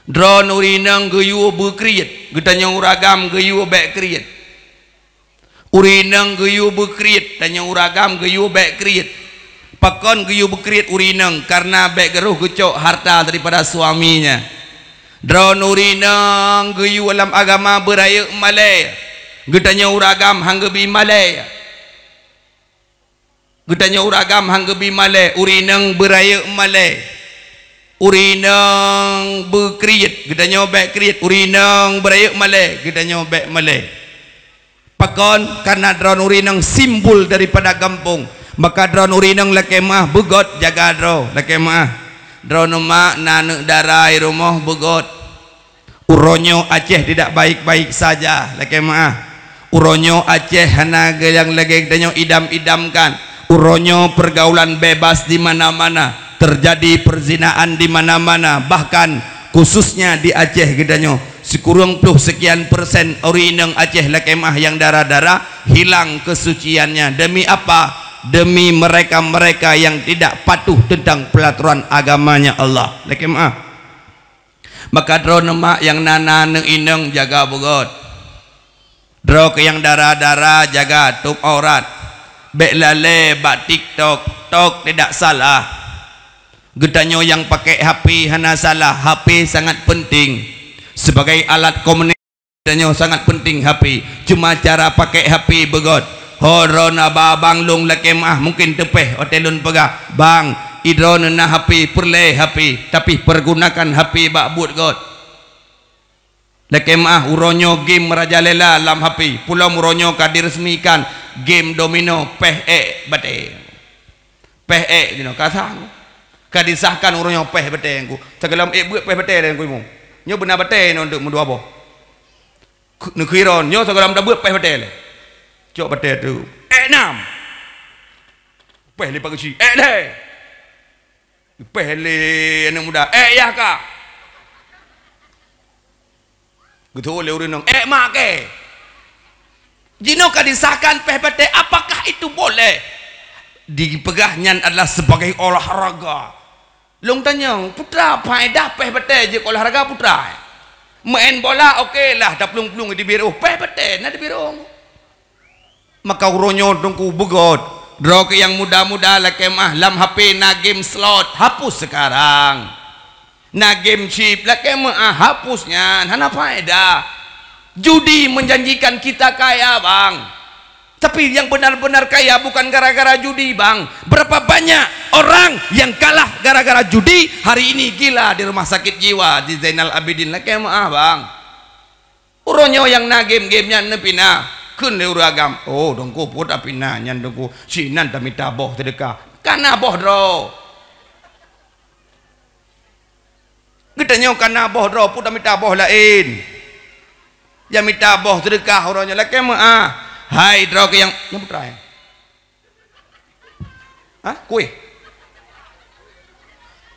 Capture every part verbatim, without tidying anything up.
Droeneuh ureueng inong geuyue beukriet, geutanyoe ureueng agam geuyue bék kriet. Ureueng inong geuyue beukriet, tanyoe ureueng agam geuyue bék kriet. Pakon geuyue beukriet ureueng inong? Kareuna bék geuroh geucok harta daripada suaminya. Droeneuh ureueng inong geuyue lam agama beurayeuk malée, geutanyoe ureueng agam han geubi malée. Geutanyoe ureueng agam han geubi malée, ureueng inong beurayeuk malée. Ureueng inong beukriet, geutanyoe bék kriet, ureueng inong beurayeuk malée, geutanyoe bék malée. Pakon? Kareuna droeneuh ureueng inong simbol daripada gampông. Maka droeneuh ureueng inong lakée meuáh beugôt jaga droe, lakée meuáh. Droeneuh mak na aneuëk dara i rumoh beugôt. Uroe nyoe Aceh tidak baik-baik saja, lakée meuáh. Uroe nyoe Aceh hana ge-, nyang lagée geutanyoe idam-idamkan. Uroe nyoe pergaulan bebas di mana-mana, terjadi perzinaan di mana-mana, bahkan khususnya di Aceh geutanyoe. Sikureueng ploh sekian persen ureueng inong Aceh, lakée meuáh, nyang dara-dara hilang kesuciannya. Demi apa? Demi mereka-mereka yang tidak patuh tentang peraturan agamanya Allah, lakée meuáh. Maka droeneuh mak nyang na, na aneuëk inong jaga beugôt. Droe keuh nyang dara-dara jaga tôb aurat. Bék lalée bak TikTok, tok tidak salah. Geutanyoe nyang pakai H P hana salah, H P sangat penting. Sebagai alat komunikasi, tanyoe sangat penting H P, cuma cara pakai H P beugôt. Ho droeneuh abang lôn lakée meuáh mungkin teupéh watée lôn peugah, "Bang, i droeneuh na H P, peureulée H P, tapi pergunakan H P bak buet gôt." Lakée meuáh, uroe nyoe game merajalela lam H P. Pulom uroe nyoe ka diresmikan game domino péh ék batée. Péh ék jinoe ka sah. Ka disahkan uroe nyoe péh batée ngku. Sigohlom ék beuet péh batée lé ngku imum. Nyoe beuna batée nyoe untuk meudua boh. Neukhiron nyoe sigohlom tabeuet péh batée lé. Cok batée tu. Ék nam. Péh lipah geuchik. Ék lhée. Péh lé aneuëk muda. Ék yah ka. Geuteuôt lé ureuëng inong, "Ék mak kée." Jinoe ka disahkan péh batée, apakah itu boleh? Dipeugah nyan adalah sebagai olahraga. Lôn tanyong, peue teuma faedah péh batée jeuet keu olahraga, peue teuma? Meu'en bola oke lah, taplueng-plueng di biroh, péh batée na di biroh. Maka uroe nyoe teungku beugôt, droe keuh nyang muda-muda lakée meuáh, lam H P na game slot, hapus sekarang. Na game chip, lakée meuáh, hapus nyan, hana faedah. Judi menjanjikan kita kaya, Bang. Tapi yang benar-benar kaya bukan gara-gara judi, Bang. Berapa banyak orang yang kalah gara-gara judi, hari ini gila di rumah sakit jiwa di Zainal Abidin, lakée meuáh, Bang. Uroe nyoe nyang na game-game nyan neupinah. Kheun lé ureuëng agam, "Oh, Teungku, peue tapinah nyan, Teungku? Sinan tamita boh seudeukah." Kana boh droe. Geutanyoe kana boh droe, peue tamita boh laén. Nyang mita boh seudeukah uroe nyoe, lakée meuáh. Hai droe keuh nyang, nyang putra, eh? Hah? Kueh?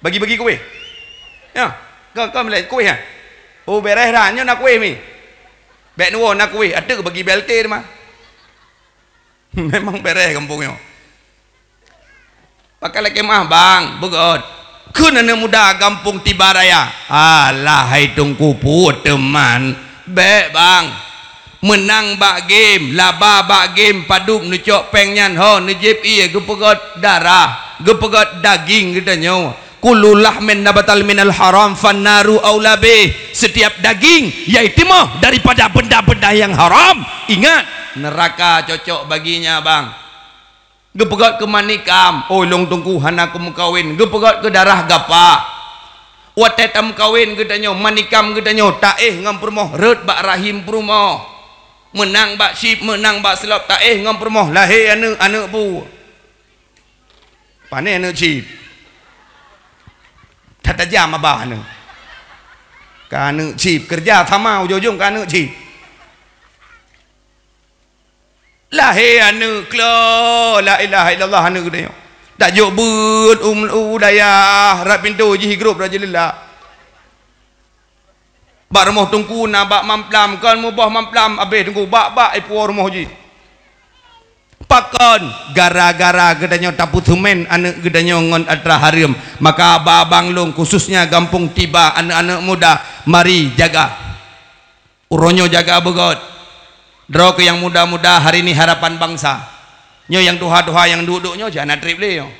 Bagi-bagi kueh? Ya, kau, kau milai kueh, ya? Oh, beres dah. Nyoe na kueh mi. Bék neuwoe na kueh, ateueh bagi B L T teuma. Memang beres gampông nyoe. Pakai lakée meuáh, Bang, beugôt. Kheun aneuëk muda gampông Tiba Raya. Alah, hai Teungku, peue teuma. Bék, Bang. Meunang bak game, laba bak game, padub neucok péng nyan ho, neujieb ié, geupeugöt darah, geupeugöt daging geutanyoe. Kullu lahmin nabatal minal haram fannaru aula bih. Setiap daging yang timoh daripada benda-benda yang haram, ingat, neraka cocok baginya, bang. Geupeugöt keu manikam, oi lôn teungku hana kumeukawen, geupeugöt keu darah gapa. Watèe tameukawen geutanyoe, manikam geutanyoe taéh ngon peurumoh, rhöt bak rahim peurumoh. Meunang bak chip, meunang bak slot taéh ngon peurumoh, lahé aneuk, aneuk bu. Pané aneuk chip. That tajam abah aneuk. Ka aneuk chip, keureuja sama ujong-ujong ka aneuk chip. Lahé aneuk klo, la ilaha illallah aneuk geutanyoe. Tajok beuet u, u dayah, rab pintoe jih grôp rajulillah. Bak rumoh teungku na bak mamplam, kon muboh mamplam abéh teungku, bak-bak ipuwoe rumoh jih. Pakon? Gara-gara geutanyoe tapeuseumen aneuëk geutanyoe ngon atra hareuem. Maka abang-abang lôn, khususnya gampông Tiba, aneuëk-aneuëk muda, mari jaga. Uroe nyoe jaga beugöt. Droe keuh nyang muda-muda, hari ini harapan bangsa. Nyoe nyang tuha-tuha nyang duek-duek nyoe, hana treb lé nyoe.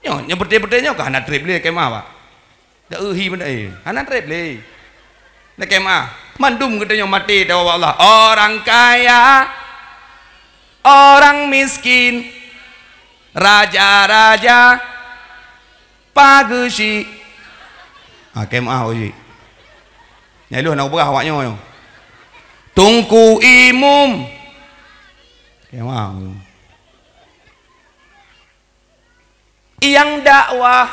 Nyoe, nyang peuté-peuté nyoe ka hana treb lé kemah, Pak. Dak euhi benda, eh, hana treb lé. Dak kemah. Mandum geutanyoe maté tawoe bak Allah. Orang kaya, orang miskin, raja-raja, pageusi. Ha, kemah uji. Nyang lôn na ubrah awak nyoe. Tungku Imum. Kemah. Nyang dakwah.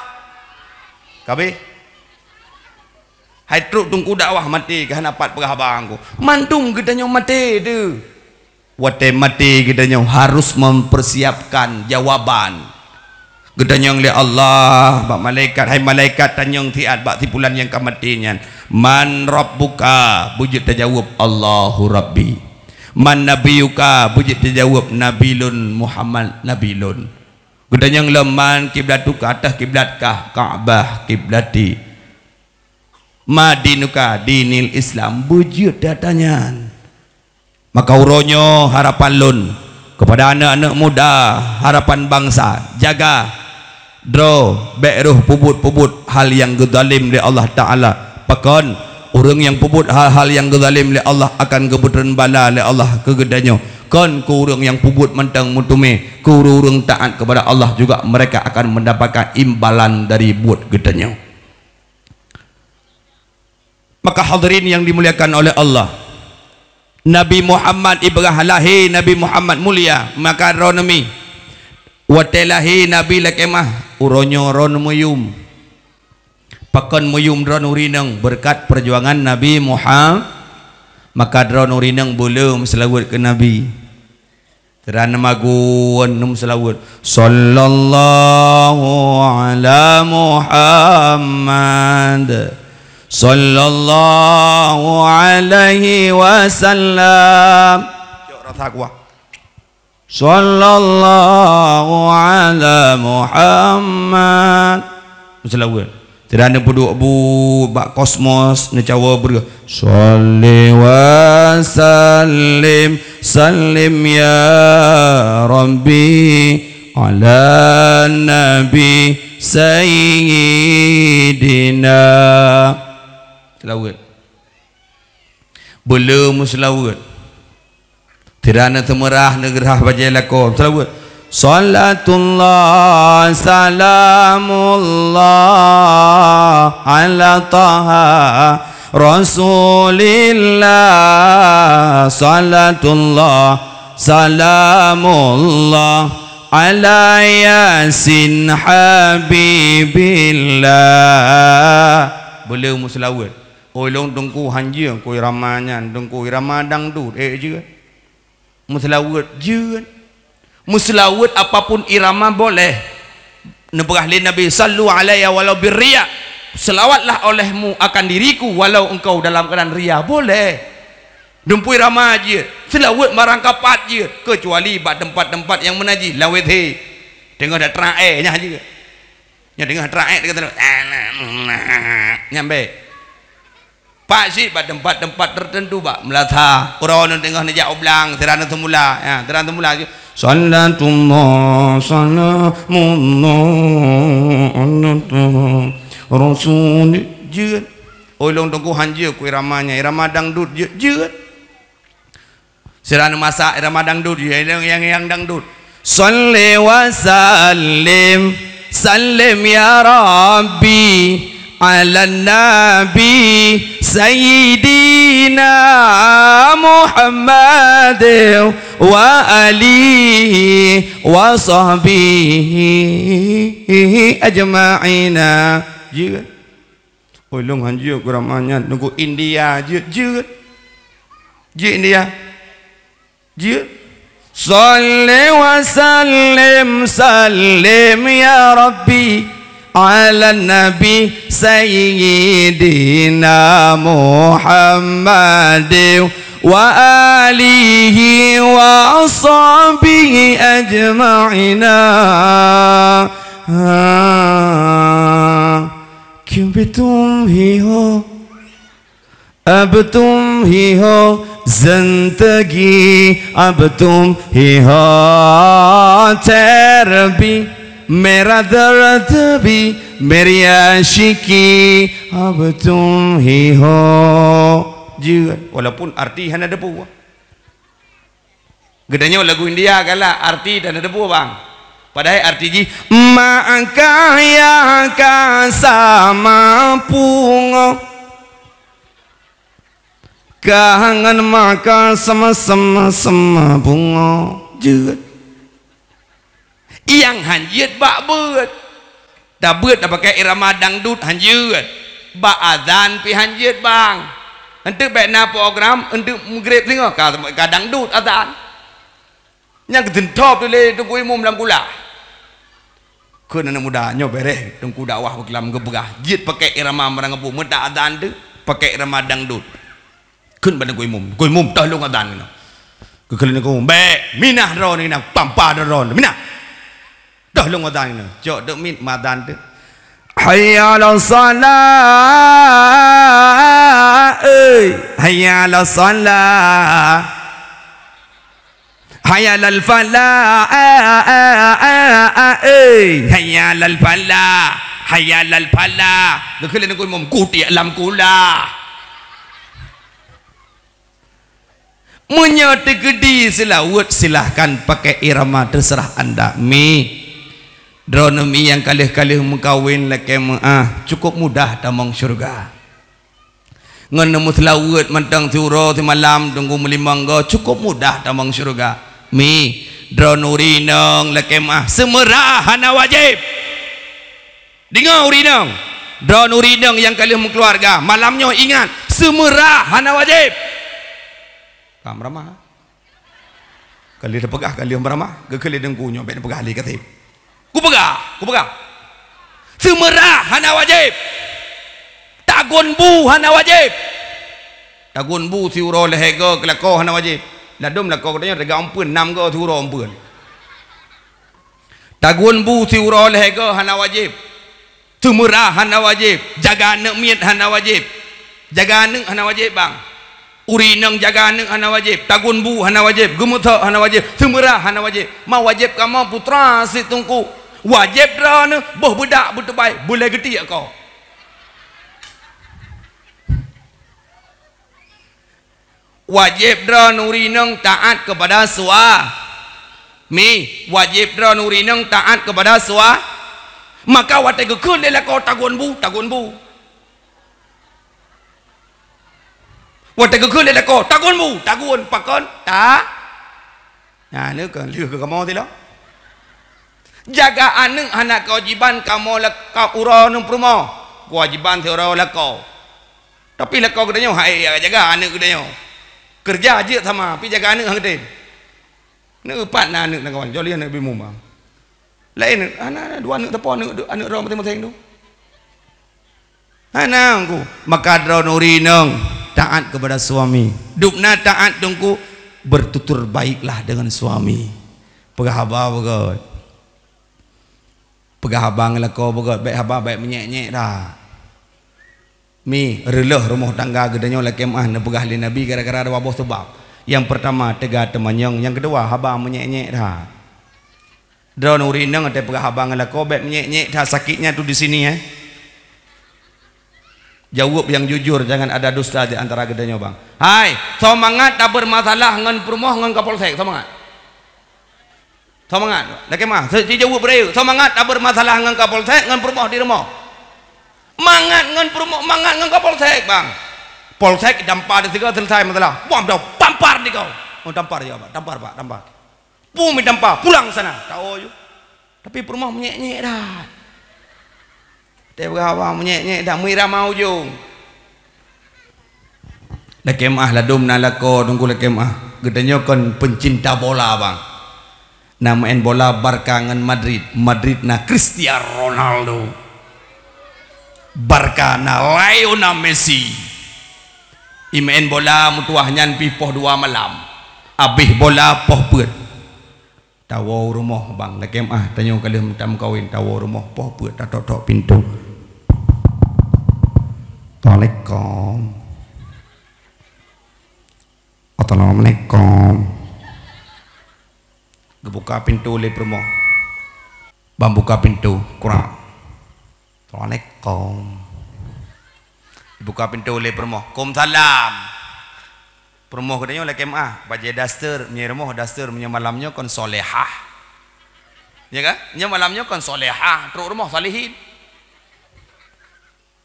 Kabeh. Hai trok tungku dakwah maté, keu hana pat peugah haba ngon ku. Mandum geutanyoe maté teuh. Watée maté geutanyoe harus mempersiapkan jawaban. Geutanyong lé Allah bak malaikat, "Hai malaikat, tanyong siat bak si pulan nyang ka maté nyan, 'Man rabbuka?' Beujeuet tajaweueb, 'Allahu Rabbi.' 'Man nabiyyuka?' Beujeuet tajaweueb, 'Nabi lôn Muhammad, nabi lôn.' Geutanyong lom, 'Man kiblatuka?' Ateueh kiblat kah? Ka'bah kiblati. 'Ma dinuka?' Dinil Islam. Beujeuet tatanyan. Maka uroe nyoe harapan lôn keupada aneuëk-aneuëk muda, harapan bansa, jaga droe, bék rhoh peubuet-peubuet hal nyang geuzalem lé Allah Taala. Pakon? Ureuëng nyang peubuet hal-hal nyang geuzalem lé Allah akan geupeutreun bala lé Allah keu geutanyoe. Kon keu ureuëng nyang peubuet mantong meuteumé, keu ureuëng-ureuëng taát keupada Allah juga mereka akan mendapatkan imbalan dari buet geutanyoe. Maka hadirin yang dimuliakan oleh Allah, Nabi Muhammad ibrah lahé, Nabi Muhammad mulia, maka droeneuh mi. Watée lahé Nabi lakée mah, uroe nyoe droeneuh meuyum. Pakon meuyum droeneuh ureuëng inong? Beureukat peujuangan Nabi Muhammad, maka droeneuh ureuëng inong beu le meuseulaweuet keu Nabi. Sira neumagun neumeuseulaweuet, "Sallallahu ala Muhammad, sallallahu alaihi wasallam." Cok rasa kuah. "Sallallahu ala Muhammad." Meuseulaweuet. Sira neupeuduek bu bak kosmos, neucawa breuh, "Shalli wa sallim, sallim ya Rabbi, ala Nabi Sayyidina." Seulaweuet. Beu le meuseulaweuet. Sira neuseumeurah neugeurah bajée lakoe. Seulaweuet. Salatullah, salamullah, ala Taha Rasulillah. Salatullah, salamullah, ala Yasin Habibillah. Beu le meuseulaweuet. Oi lôn teungku, han jeuet keu irama nyan, teungku, irama dangdut, ék jeuet. Meuseulaweuet jeuet. Meuseulaweuet apapun irama boleh. Neupeugah lé Nabi, "Sallu alayya walau birriya." Seulawatlah olehmu akan diriku walau engkau dalam keadaan ria, boleh. Dumpui rama jeuet, seulaweuet barang kapat jeuet, keucuali bak teumpat-teumpat nyang meunajih, lam W C. Teungoh da trang éh, nyan jeuet. Nyan teungoh trang éh, nyan bék. Pat cit bak teumpat-teumpat teuteuntu bak meulasa. Uroe nyoe teungoh neujak u blang, sira neuseumula. Ya, sira neuseumula. Salatullah, salamullah, ala Taha Rasul. Jeuet. Oi lôn teungku, han jeuet keu irama nyan, irama dangdut jeuet, jeuet. Sira neumasak irama dangdut, ya, nyang, nyang, nyang dangdut. Salli wa sallim, sallim ya Rabbi, ala Nabi Sayyidina Muhammad wa alihi wa sahbihi ajma'ina. Jeuet. Oi lôn han jeuet keu irama nyan, teungku, India jeuet, jeuet. Jeuet India. Jeuet. Salli wa sallim, sallim ya Rabbi, ala Nabi Sayyidina Muhammad Wa alihi wa ashabihi ajma'ina. Ha. Kiyubitum hi ho. Ab tum hi ho zindagi, ab tum hi ho terbi, mera dard bhi meri aashiqi, ab tum hi ho. Jeuet, walaupun arti hana teupeue. Geutanyoe lagu India galak, arti dan ada buah, bang. Padahai arti jih, "Mak kaya ka sama pungo, kangen maka sama-sama, sama bungo." Jeuet. Nyang han jeuet bak beuet. Tabeuet tapakai irama dangdut han jeuet. Bak azan pih han jeuet, bang. Enteuk bèk na program, enteuk meugreb singoh ka, ka dangdut azan. Nyang geuteuntob lé Teungku Imum lam kulah. Kheun aneuk muda, nyoe bèrèh Teungku dakwah beukelam geupeugah, jeuet pakai irama meurangabue, meutak azan teuh pakai irama dangdut. Kheun bak Teungku Imum, "Teungku Imum, toh lôn azan keunoe." Geukheun lé Teungku Imum, "Bèk, minah droeneuh, minah, tampa droeneuh, minah. Toh lôn azan keunoe." Cok teuk miet meuazan teuk. "Hayya 'alas shalah, eh, hayya 'alas shalah. Hayya 'alal falah, eh, hayya 'alal falah, hayya 'alal falah." Geukheun lé Teungku Imum, "Kutiek lam kulah." Meunyoe teukeudi seulaweuet, silahkan pakai irama, terserah anda. Mi, droeneuh mi nyang ka lheueh-ka lheueh meukawen lakèe meu'ah, cukup mudah tamong syeuruga. Ngon neumeuseulaweuet mantong siuroe simalam, Teungku meulimong goe, cukup mudah tamong syeuruga. Mi, droeneuh ureueng inong lakèe meu'ah, seumeurah hana wajéb. Deungoe ureueng inong, droeneuh ureueng inong nyang ka lheueh meukeuluwarga, malam nyoe ingat, seumeurah hana wajéb. Ka meuramah. Ka lheueh teupeugah, ka lheueh meuramah, geukheun lé Teungku nyoe bèk neupeugah lé kaseb. Kupeugah, kupeugah. Seumeurah hana wajéb. Tagun bu hana wajéb. Tagun bu siuroe lhèe goe keu lakoe hana wajéb. Ladôm lakoe geutanyoe teuga eumpeuen, nam goe siuroe eumpeuen. Tagun bu siuroe lhèe goe hana wajéb. Seumeurah hana wajéb. Jaga aneuk miet hana wajéb. Jaga aneuk hana wajéb, bang. Ureueng inong jaga aneuk hana wajéb. Tagun bu hana wajéb. Geumeusok hana wajéb. Seumeurah hana wajéb. Ma wajéb kamoe putra si Teungku. Wajéb droeneuh boh beudak beuteubai, beulée geutiek ko. Wajéb droeneuh ureueng inong taát keupada sua-, mi, wajéb droeneuh ureueng inong taát keupada sua-, maka watèe geukheun lé lakoe tagun bu, tagun bu. Watèe geukheun lé lakoe tagun bu, tagun, pakon? Ta-, Nyan lé keu lheueh keu kamoe tilo. Jaga aneuk hana keuwajiban kamoe lak-, ka uroe ngon peurumoh. Keuwajiban siuroe lakoe. Tapi lakoe geutanyoe hai jaga aneuk geutanyoe. Keureuja jeuet sama, pi jaga aneuk han geutem. Neupat na aneuk na kawan, joliah aneuk bimuma. Laén, hana, hana, dua aneuk teupon aneuk, aneuk droe maséng-maséng tu. Hana, Teungku. Maka droeneuh ureueng inong taát keupada suami. Dubna taát, Teungku, bertutur baiklah dengan suami. Peugah haba beugöt. Peugah haba ngon lakoe beugöt, bèk haba bèk meunyèk-nyèk that. Mi, reuloh rumoh tangga geutanyoe lakèe meu'ah neupeugah lé Nabi gara-gara dua boh seubab. Nyang peurtama, teuga teumanyong. Nyang keudua, haba meunyèk-nyèk that. Droeneuh ureueng inong watèe peugah haba ngon lakoe bèk meunyèk-nyèk that, sakitnya tu di sini, eh. Jaweueb nyang jujur, jangan ada dusta di antara geutanyoe, bang. Hai, soe mangat tabeurmasalah ngon peurumoh ngon kapolsek, soe mangat? Soe mangat? Lakèe meu'ah, si-, sijaweueb beurayeuk. Soe mangat tabeurmasalah ngon kapolsek ngon peurumoh di rumoh? Mangat ngon peurumoh, mangat ngon kapolsek, bang. Polsek tampa di sigoe selesai masalah. Buang dah, tampar di kau. Oh, tampar ya, Pak. Tampar, Pak, tampar. Pu meutampa, pulang sana. Tahu ju. Tapi peurumoh meunyèk-nyèk that. Teupeugah haba meunyèk-nyèk that, meuirama ujong. Lakèe meu'ah ladôm na lakoe, Teungku, lakèe meu'ah. Geutanyoe kon pencinta bola, bang. Na main bola Barca ngon Madrid. Madrid na Cristiano Ronaldo. Barca na Lionel Messi. Imeu'en bola meutuwah nyan pih poh dua malam. Abéh bola poh peuet. Tawoe u rumoh bang, lakée meu'ah tanyoe ka lheueh meutameukawen, tawoe u rumoh poh peuet tatok-tok pintoe. Assalamualaikum. Assalamualaikum. Geubuka pintoe lé peurumoh. Bang buka pintoe, krak. Assalamualaikum. Dibuka pintoe lé peurumoh. Kumsalam. Peurumoh geutanyoe lakée meu'ah, bajée daster, meunyoe rumoh daster, meunyoe malam nyoe kon solehah. Ya kan? Nyoe malam nyoe kon solehah, trok rumoh salihin.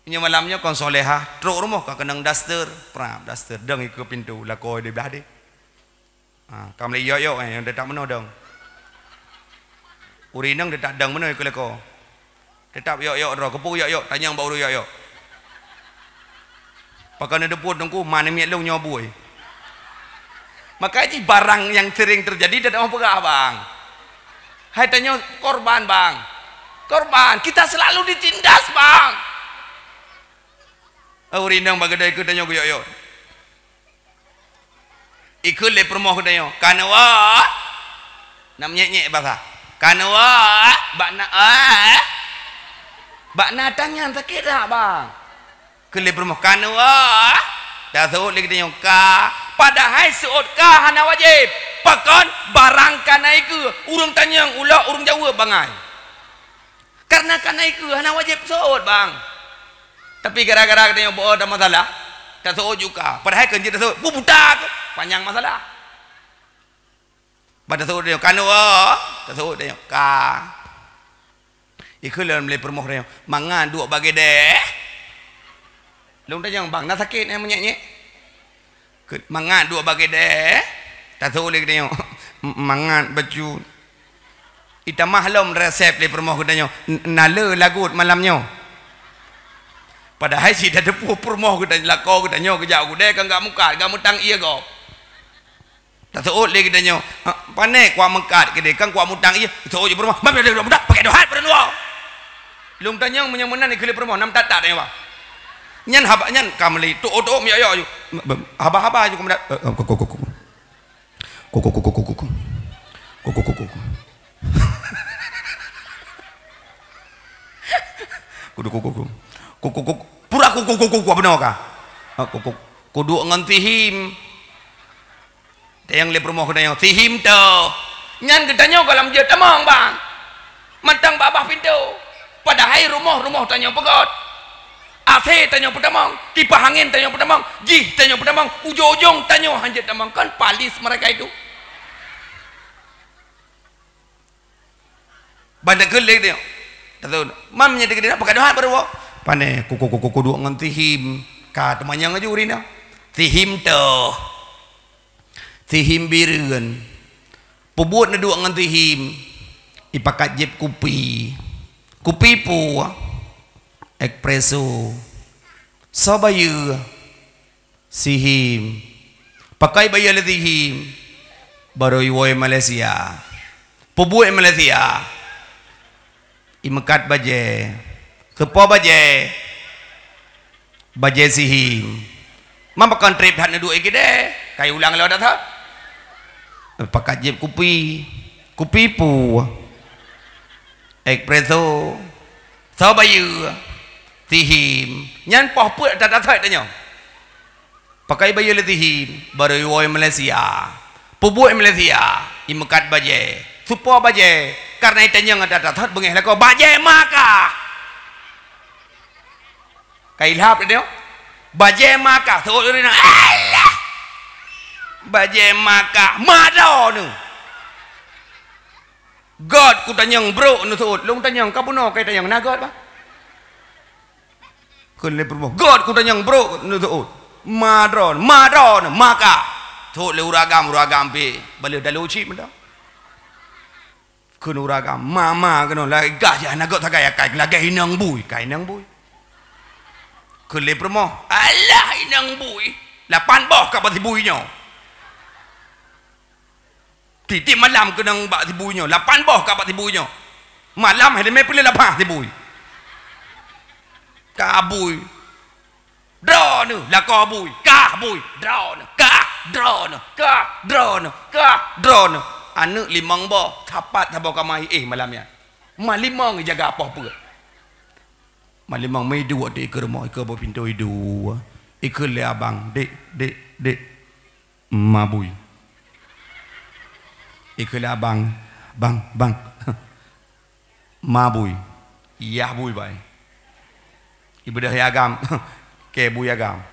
Nyoe malam nyoe kon solehah, trok rumoh ka keunong daster, prap daster, dong ikeue pintoe, lakoe di blah deh. Ha, ka mulai yok-yok, eh, nyang teutap meunoe dong. Ureueng inong teutap dong meunoe keu lakoe. Teutap yok-yok droe, keupeue yok-yok, tanyong bak ureueng yok-yok. Pakon neudeupu teungku, ma neumiet lôn nyoe bui. Maka jih barang nyang sering teujadi teutap peugah, bang. Hai tanyoe korban, bang. Korban, kita selalu ditindas, bang. Ureueng inong bak geude keu tanyoe geuyok-yok. Ikheun lé peurumoh geutanyoe, "Ka neuwoe?" Na meunyék-nyék basa. "Ka neuwoe?" Bak na, eh? Bak na tanyong sakét that, bang. Kheun lé peurumoh, "Ka neuwoe?" Taseuôt lé geutanyoe, "Ka." Padahai seuôt ka hana wajéb. Pakon? Barang ka na ikeue. Ureueng tanyong ulok, ureueng jaweueb bangai. Karena ka na ikeue, hana wajéb seuôt, bang. Tapi gara-gara geutanyoe beuo tamasalah, taseuôt ju ka. Padahai keu jeuet taseuôt, bu buta keuh, panyang masalah. Bak taseuôt tanyoe, "Ka neuwoe?" Taseuôt tanyoe, "Ka." Ikheun lom lé peurumoh tanyoe, "Mangat duek bak geude." Lôn tanyong, "Bang, na sakét nyang meunyék-nyék?" Keu mangat duek bak geude, taseuôt lé geutanyoe, "Mangat bacut." Itamah lom resep lé peurumoh geutanyoe, "N-, na le lagot malam nyoe." Padahai si tateupeue peurumoh geutanyoe, lakoe geutanyoe geujak u geude kan gak mukat, gak meutang ié gob. Taseuôt lé geutanyoe, "Ha, pane kuat meukat keudeh, kan kuat meutang ié." Seuôt ju peurumoh, "Bah, bah, bah, bah, bah, pakai dohat peurumoh." Lôn tanyong meunyoe meunan ikheun lé peurumoh, nam that-that tanyoe, bang. Nyan haba nyan ka meuli, tu'oh-tu'oh meuyok-yok ju. Haba-haba ju keumeunat. Eh, eh, ku, ku, ku, ku, ku. Ku, ku, ku, ku, ku, ku, ku. Ku, ku, ku, ku, ku. Ku, ku, ku, ku. Ku, ku, ku, ku. Pura ku, ku, ku, ku, ku, apa nama kah? Ah, ku, ku, ku duek ngon Sihim. Tanyong lé peurumoh geutanyoe, "Sihim toh?" Nyan geutanyoe goh lom jeuet tamong, bang. Mantong bak babah pintoe. Padahai rumoh-rumoh tanyoe peugöt. Asé tanyoe peutamong, kipah angén tanyoe peutamong, jih tanyoe peutamong, ujong-ujong tanyoe han jeuet tamong. Kan palis mereka itu. Ban takheun lé geutanyoe. Taseuôt. Mam nyan dikeue pakai dohat baru woe. Pane ku, ku, ku, ku, ku duek ngon Sihim. Ka teumanyong laju ureueng inong. Sihim toh. Sihim bireuen. Peubuet neuduek ngon Sihim. Ipakat jieb kupi. Kupi peue? Espresso. Soe bayeue? Sihim. Pakon ibayeue lé Sihim? Baru iwoe Malaysia. Peubuet Malaysia. Imeukat bajée. Keupeue bajée? Bajée Sihim. Mam pakon treb that neuduek i keudè? Ka iulang lom that-that. Pakat jieb kupi. Kupi peue? Espresso. Soe bayeue? Sihim. Nyan poh peuet that-that tanyoe. Pakon ibayeue lé Sihim, baru iwoe Malaysia. Peubuet Malaysia, imeukat bajée. Supo bajée, karena itanyong that-that beungéh lakoe, bajée Makkah. Ka ilhab tadi, bajée Makkah, seuôt ureueng inong, "Alah! Bajée Makkah, ma droeneuh?" "Göt kutanyong brôk," neuseuôt. Lôn tanyong, "Ka bunoe ka itanyong, na göt, bah?" Kheun lé peurumoh, "Göt kutanyong brôk," neuseuôt. "Ma droeneuh, ma droeneuh, Makkah." Seuôt lé ureueng agam, ureueng agam pih baleueh dalô cit mantong. Kheun ureueng agam, "Ma, ma keunoe, lagèe gah jih hana göt sagai akai, lagèe inong bui, ka inong bui." Kheun lé peurumoh, "Alah inong bui, lapan boh ka bak si bui nyoe." Tiep-tiep malam keunong bak si bui nyoe, lapan boh ka bak si bui nyoe. Malam hai leumèe peuleue lapah si bui. Ka bui. Droeneuh, lakoe bui, kah bui, droeneuh, kah, droeneuh, kah, droeneuh, kah, droeneuh. Aneuk limong boh, sapat saboh kama éh malam nyan. Ma limong jaga poh peuet. Ma limong meuiduek di ikeue rumoh, ikeue boh pintoe iduek. Ikheun lé abang, "Dek, dek, dek." Ma bui. Ikheun lé abang, "Bang, bang." Ma bui. Yah bui bai. Ibeudôh ya agam. Kée bui agam.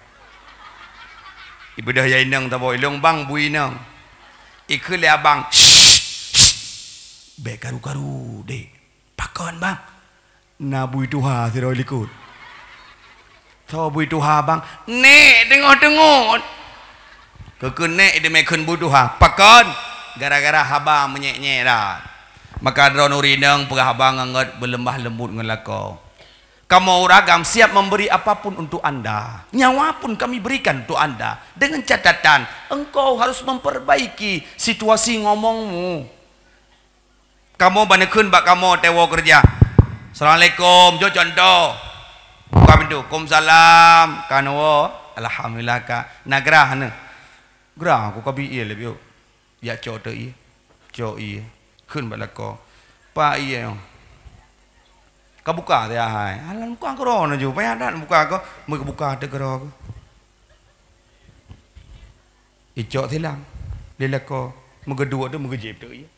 Ibeudôh ya inong tabo ilong bang bui inong. Ikheun lé abang. "Shh, shh. Bék karu-karu, dek." "Pakon, bang?" "Na bui tuha sidroe likot." "Soe bui tuha, bang?" "Nék teungoh teungon." Keukeunèk idéh meukeun bui tuha. "Pakon?" "Gara-gara haba meunyék-nyék dah." Maka droeneuh ureueng inong peugah haba ngon gét beuleumbah leumbot ngon lakoe. "Kamoe ureueng agam siap memberi apapun untuk anda. Nyawa pun kami berikan untuk anda. Dengan catatan, engkau harus memperbaiki situasi ngomongmu." Kamoe ban neukheun bak kamoe tewoe keureuja. "Assalamualaikum," jok contoh. Buka pintoe, "Kumsalam," ka neuwoe, "Alhamdulillah," ka na grah neuh. Grah, ku ka bi ie lé biôk. Jak cok teuk ie. Cok ie. Kheun bak lakoe. "Pak ie nyoe." Ka buka teuh hai. Alah buka keudroe neuh ju. Payah that buka ko. Meu buka teuk keudroe ko. Icok silang. Lé lakoe. Meugeuduek teuk meugeujieb teuk ie.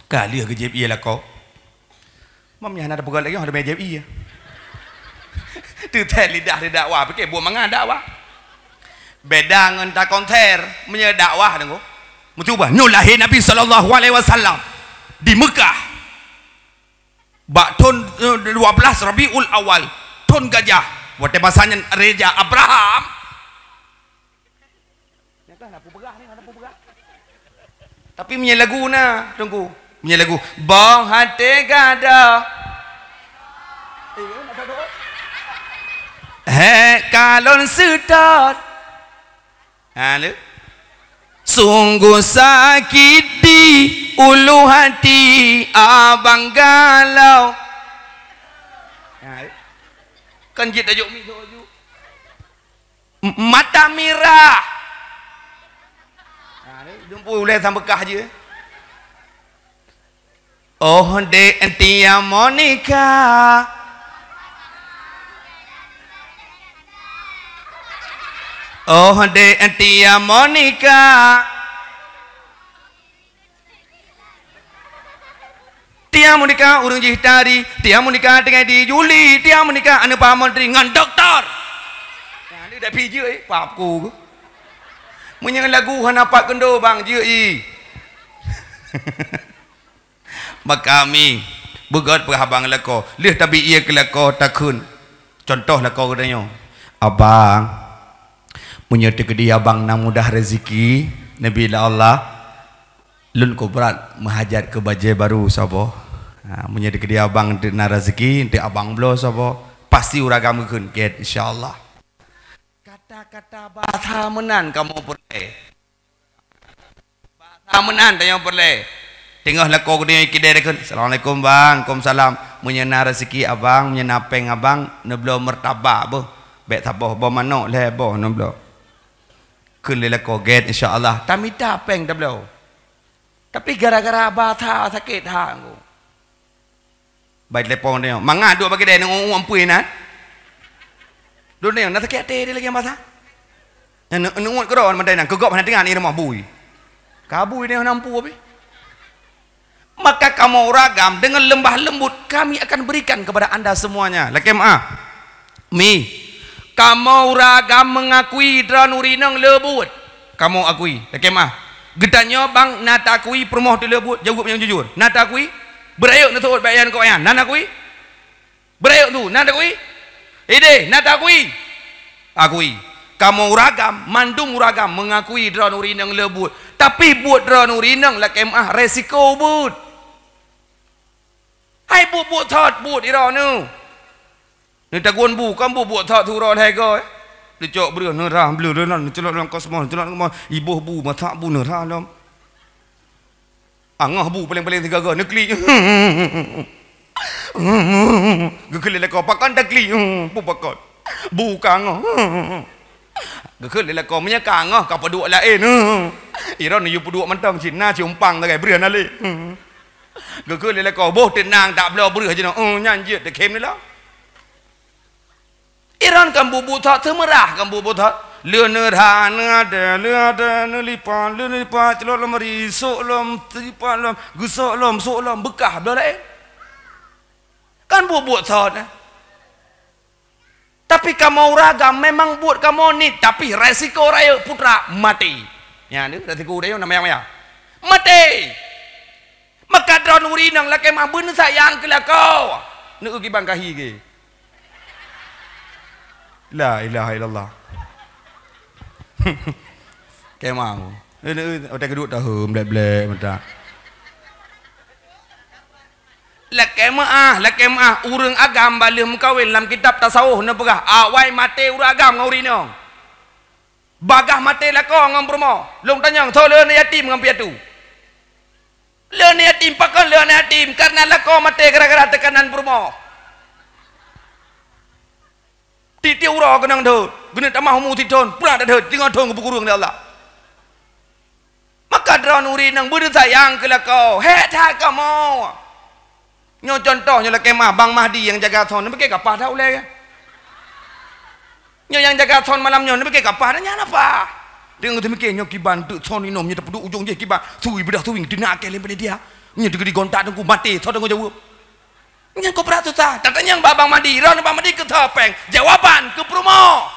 Ka lheueh geujieb ie lakoe. Mam nyan hana teupeugah lagèe nyoe, hana jieb ie. Teutet lidah di dakwah, pike buet mangat dakwah. Beda ngon takonter, meunyoe dakwah deungoe. Meucuba, nyoe lahé Nabi sallallahu alaihi wasallam di Meukah. Bak thon, eh, dua belas Rabiul Awal, thon gajah. Watèe masa nyan Raja Abraham. Nyan kan hana peue peugah ni, hana peue peugah. Tapi meunyoe lagu na, Teungku. Meunyoe lagu, "Boh até gada." Eh, nak tahu? "Hek kalon seutôt." Ha, lé. "Sungguh sakit di ulu hati abang galau." Ha, lé. Kan jeuet tajok mi soe ju. M-, mata mirah. Ha, ni dumpeue ulèe sang beukah jih. Oh, Dek Tia Monica. Oh, Dek Tia Monica. Tia Monica ureueng jih tari, Tia Monica tinggai di Juli, Tia Monica aneuk Pak Menteri ngon doktor. Nah, ni dak pi jeuet, eh, pap ku. Meunyoe lagu hana pat keundo bang jeuet i. Maka mi, beugöt peugah abang lakoe, lheueh tabi ie keu lakoe takheun. Contoh lakoe geutanyoe, "Abang, meunyoe teukeudi abang na mudah rezeki, neubi lé Allah, lôn kobrat meuhajat keu bajèe baru saboh. Ha, meunyoe teukeudi abang na rezeki, eunteuk abang bloe saboh, pasti ureueng agam geukheun gét, insya Allah." Kata-kata basa meunan kamoe peureulèe. Basa meunan tanyoe peureulèe. Teungoh lakoe geutanyoe kidée takheun, "Assalamualaikum, Bang." "Waalaikumsalam." "Meunyoe na rezeki abang, meunyoe na péng abang, neubloe meurtabak beuh. Bèk saboh boh manok lhèe boh neubloe." Kheun lé lakoe gét, insya Allah. Tamita péng tabloe. Tapi gara-gara basa sakét that. Bai telepon dia. Mangat duek bagi dia, neu-, neu-, ampui na. Duek dia, na sakét até dia lagèe masa. Neu-, neu-, neu-, keudroe mandai nyan, keu gob hana teuingat i rumoh bui. Ka bui dia hana ampu abéh. Maka kamoe ureueng agam dengan lembah lembut kami akan berikan kepada anda semuanya. Lakèe meu'ah. Mi, kamoe ureueng agam meungakui droeneuh ureueng inong le buet. Kamoe akui, lakèe meu'ah. Geutanyoe bang na taakui peurumoh teuh le buet, jaweueb nyang jujur. Na taakui? Beurayeuk neuseuôt bak nyan keu nyan. Na taakui? Beurayeuk tu, na taakui? Idéh, na taakui? Akui. Kamoe ureueng agam, mandum ureueng agam meungakui droeneuh ureueng inong le buet. Tapi buet droeneuh ureueng inong lakèe meu'ah resiko buet. Hai buet-buet thot, buet droeneuh. Neutagun bu, kan bu buet thot surah lhèe goe, eh. Neucok breueh, neurah bleu leunan, neuceulok lam kosmos, neuceulok lam kosmos, iboh bu, masak bu, neurah lom. Angoh bu paléng-paléng sigoe-goe, neuklik. Geukheun lé lakoe, "Pakon takli?" "Peue pakon? Bu ka ngoh." Geukheun lé lakoe, "Meunyoe ka ngoh, ka peuduek laén." Iron yue peuduek mantong cit, na siumpang sagai, breuh na lé. Geukheun lé lakoe, "Boh teunang, tabloe breuh jinoe." "Oh, nyan jeuet, teukhém nila." Iron kan buet-buet thot, seumeurah kan buet-buet thot. Leuneurha, neuadée, leuadée, neulipat, leuneurlipat, ceulok lom ri, sok lom, teulipat lom, geusok lom, sok lom, beukah bloe laén. Kan buet-buet thot, eh. Tapi kamoe ureueng agam memang buet kamoe niet, tapi resiko rayeuk putra maté. Nyan tu resiko rayeuk na maya-maya. Maté. Maka droeneuh ureueng inong lakée meuah beuneuh sayang keu lakoe. Neu kiban kahi ge. La ilaha illallah. Kemah. Neu, neu, otak keuduk tahu, blek-blek mata. Lakée meuah, lakée meuah, ureueng agam bah lheueh meukawen lam kitab tasawuf neupeugah, awai maté ureueng agam ngon ureueng inong. Bagaih maté lakoe ngon peurumoh. Lôn tanyong, soe le aneuk yatim ngon piatu? Le aneuk yatim, pakon le aneuk yatim? Karena lakoe maté gara-gara teukanan peurumoh. Tiep-tiep uroe keunong dot, geuneuk tamah umu sithon, pura dot, teungoh thon geupeukureueng lé Allah. Maka droeneuh ureueng inong beuneuh sayang keu lakoe, hék that kamoe. Nyoe contoh nyoe lakée meuah Bang Mahdi nyang jaga thon, neupike kapah that ulée. Nyoe nyang jaga thon malam nyoe, neupike kapah that nyan apa? Deungon teumike nyoe kiban teuk thon inom nyoe tapeuduek ujong jih kiban. Sui beudah suwing teunak kée lé panitia. Nyoe teugeudi gontak teungku maté, soe tanggung jaweueb? Nyan keu brat susah. Tatanyong bak Bang Mahdi, droeneuh Bang Mahdi keu soe péng? Jawaban keu peurumoh.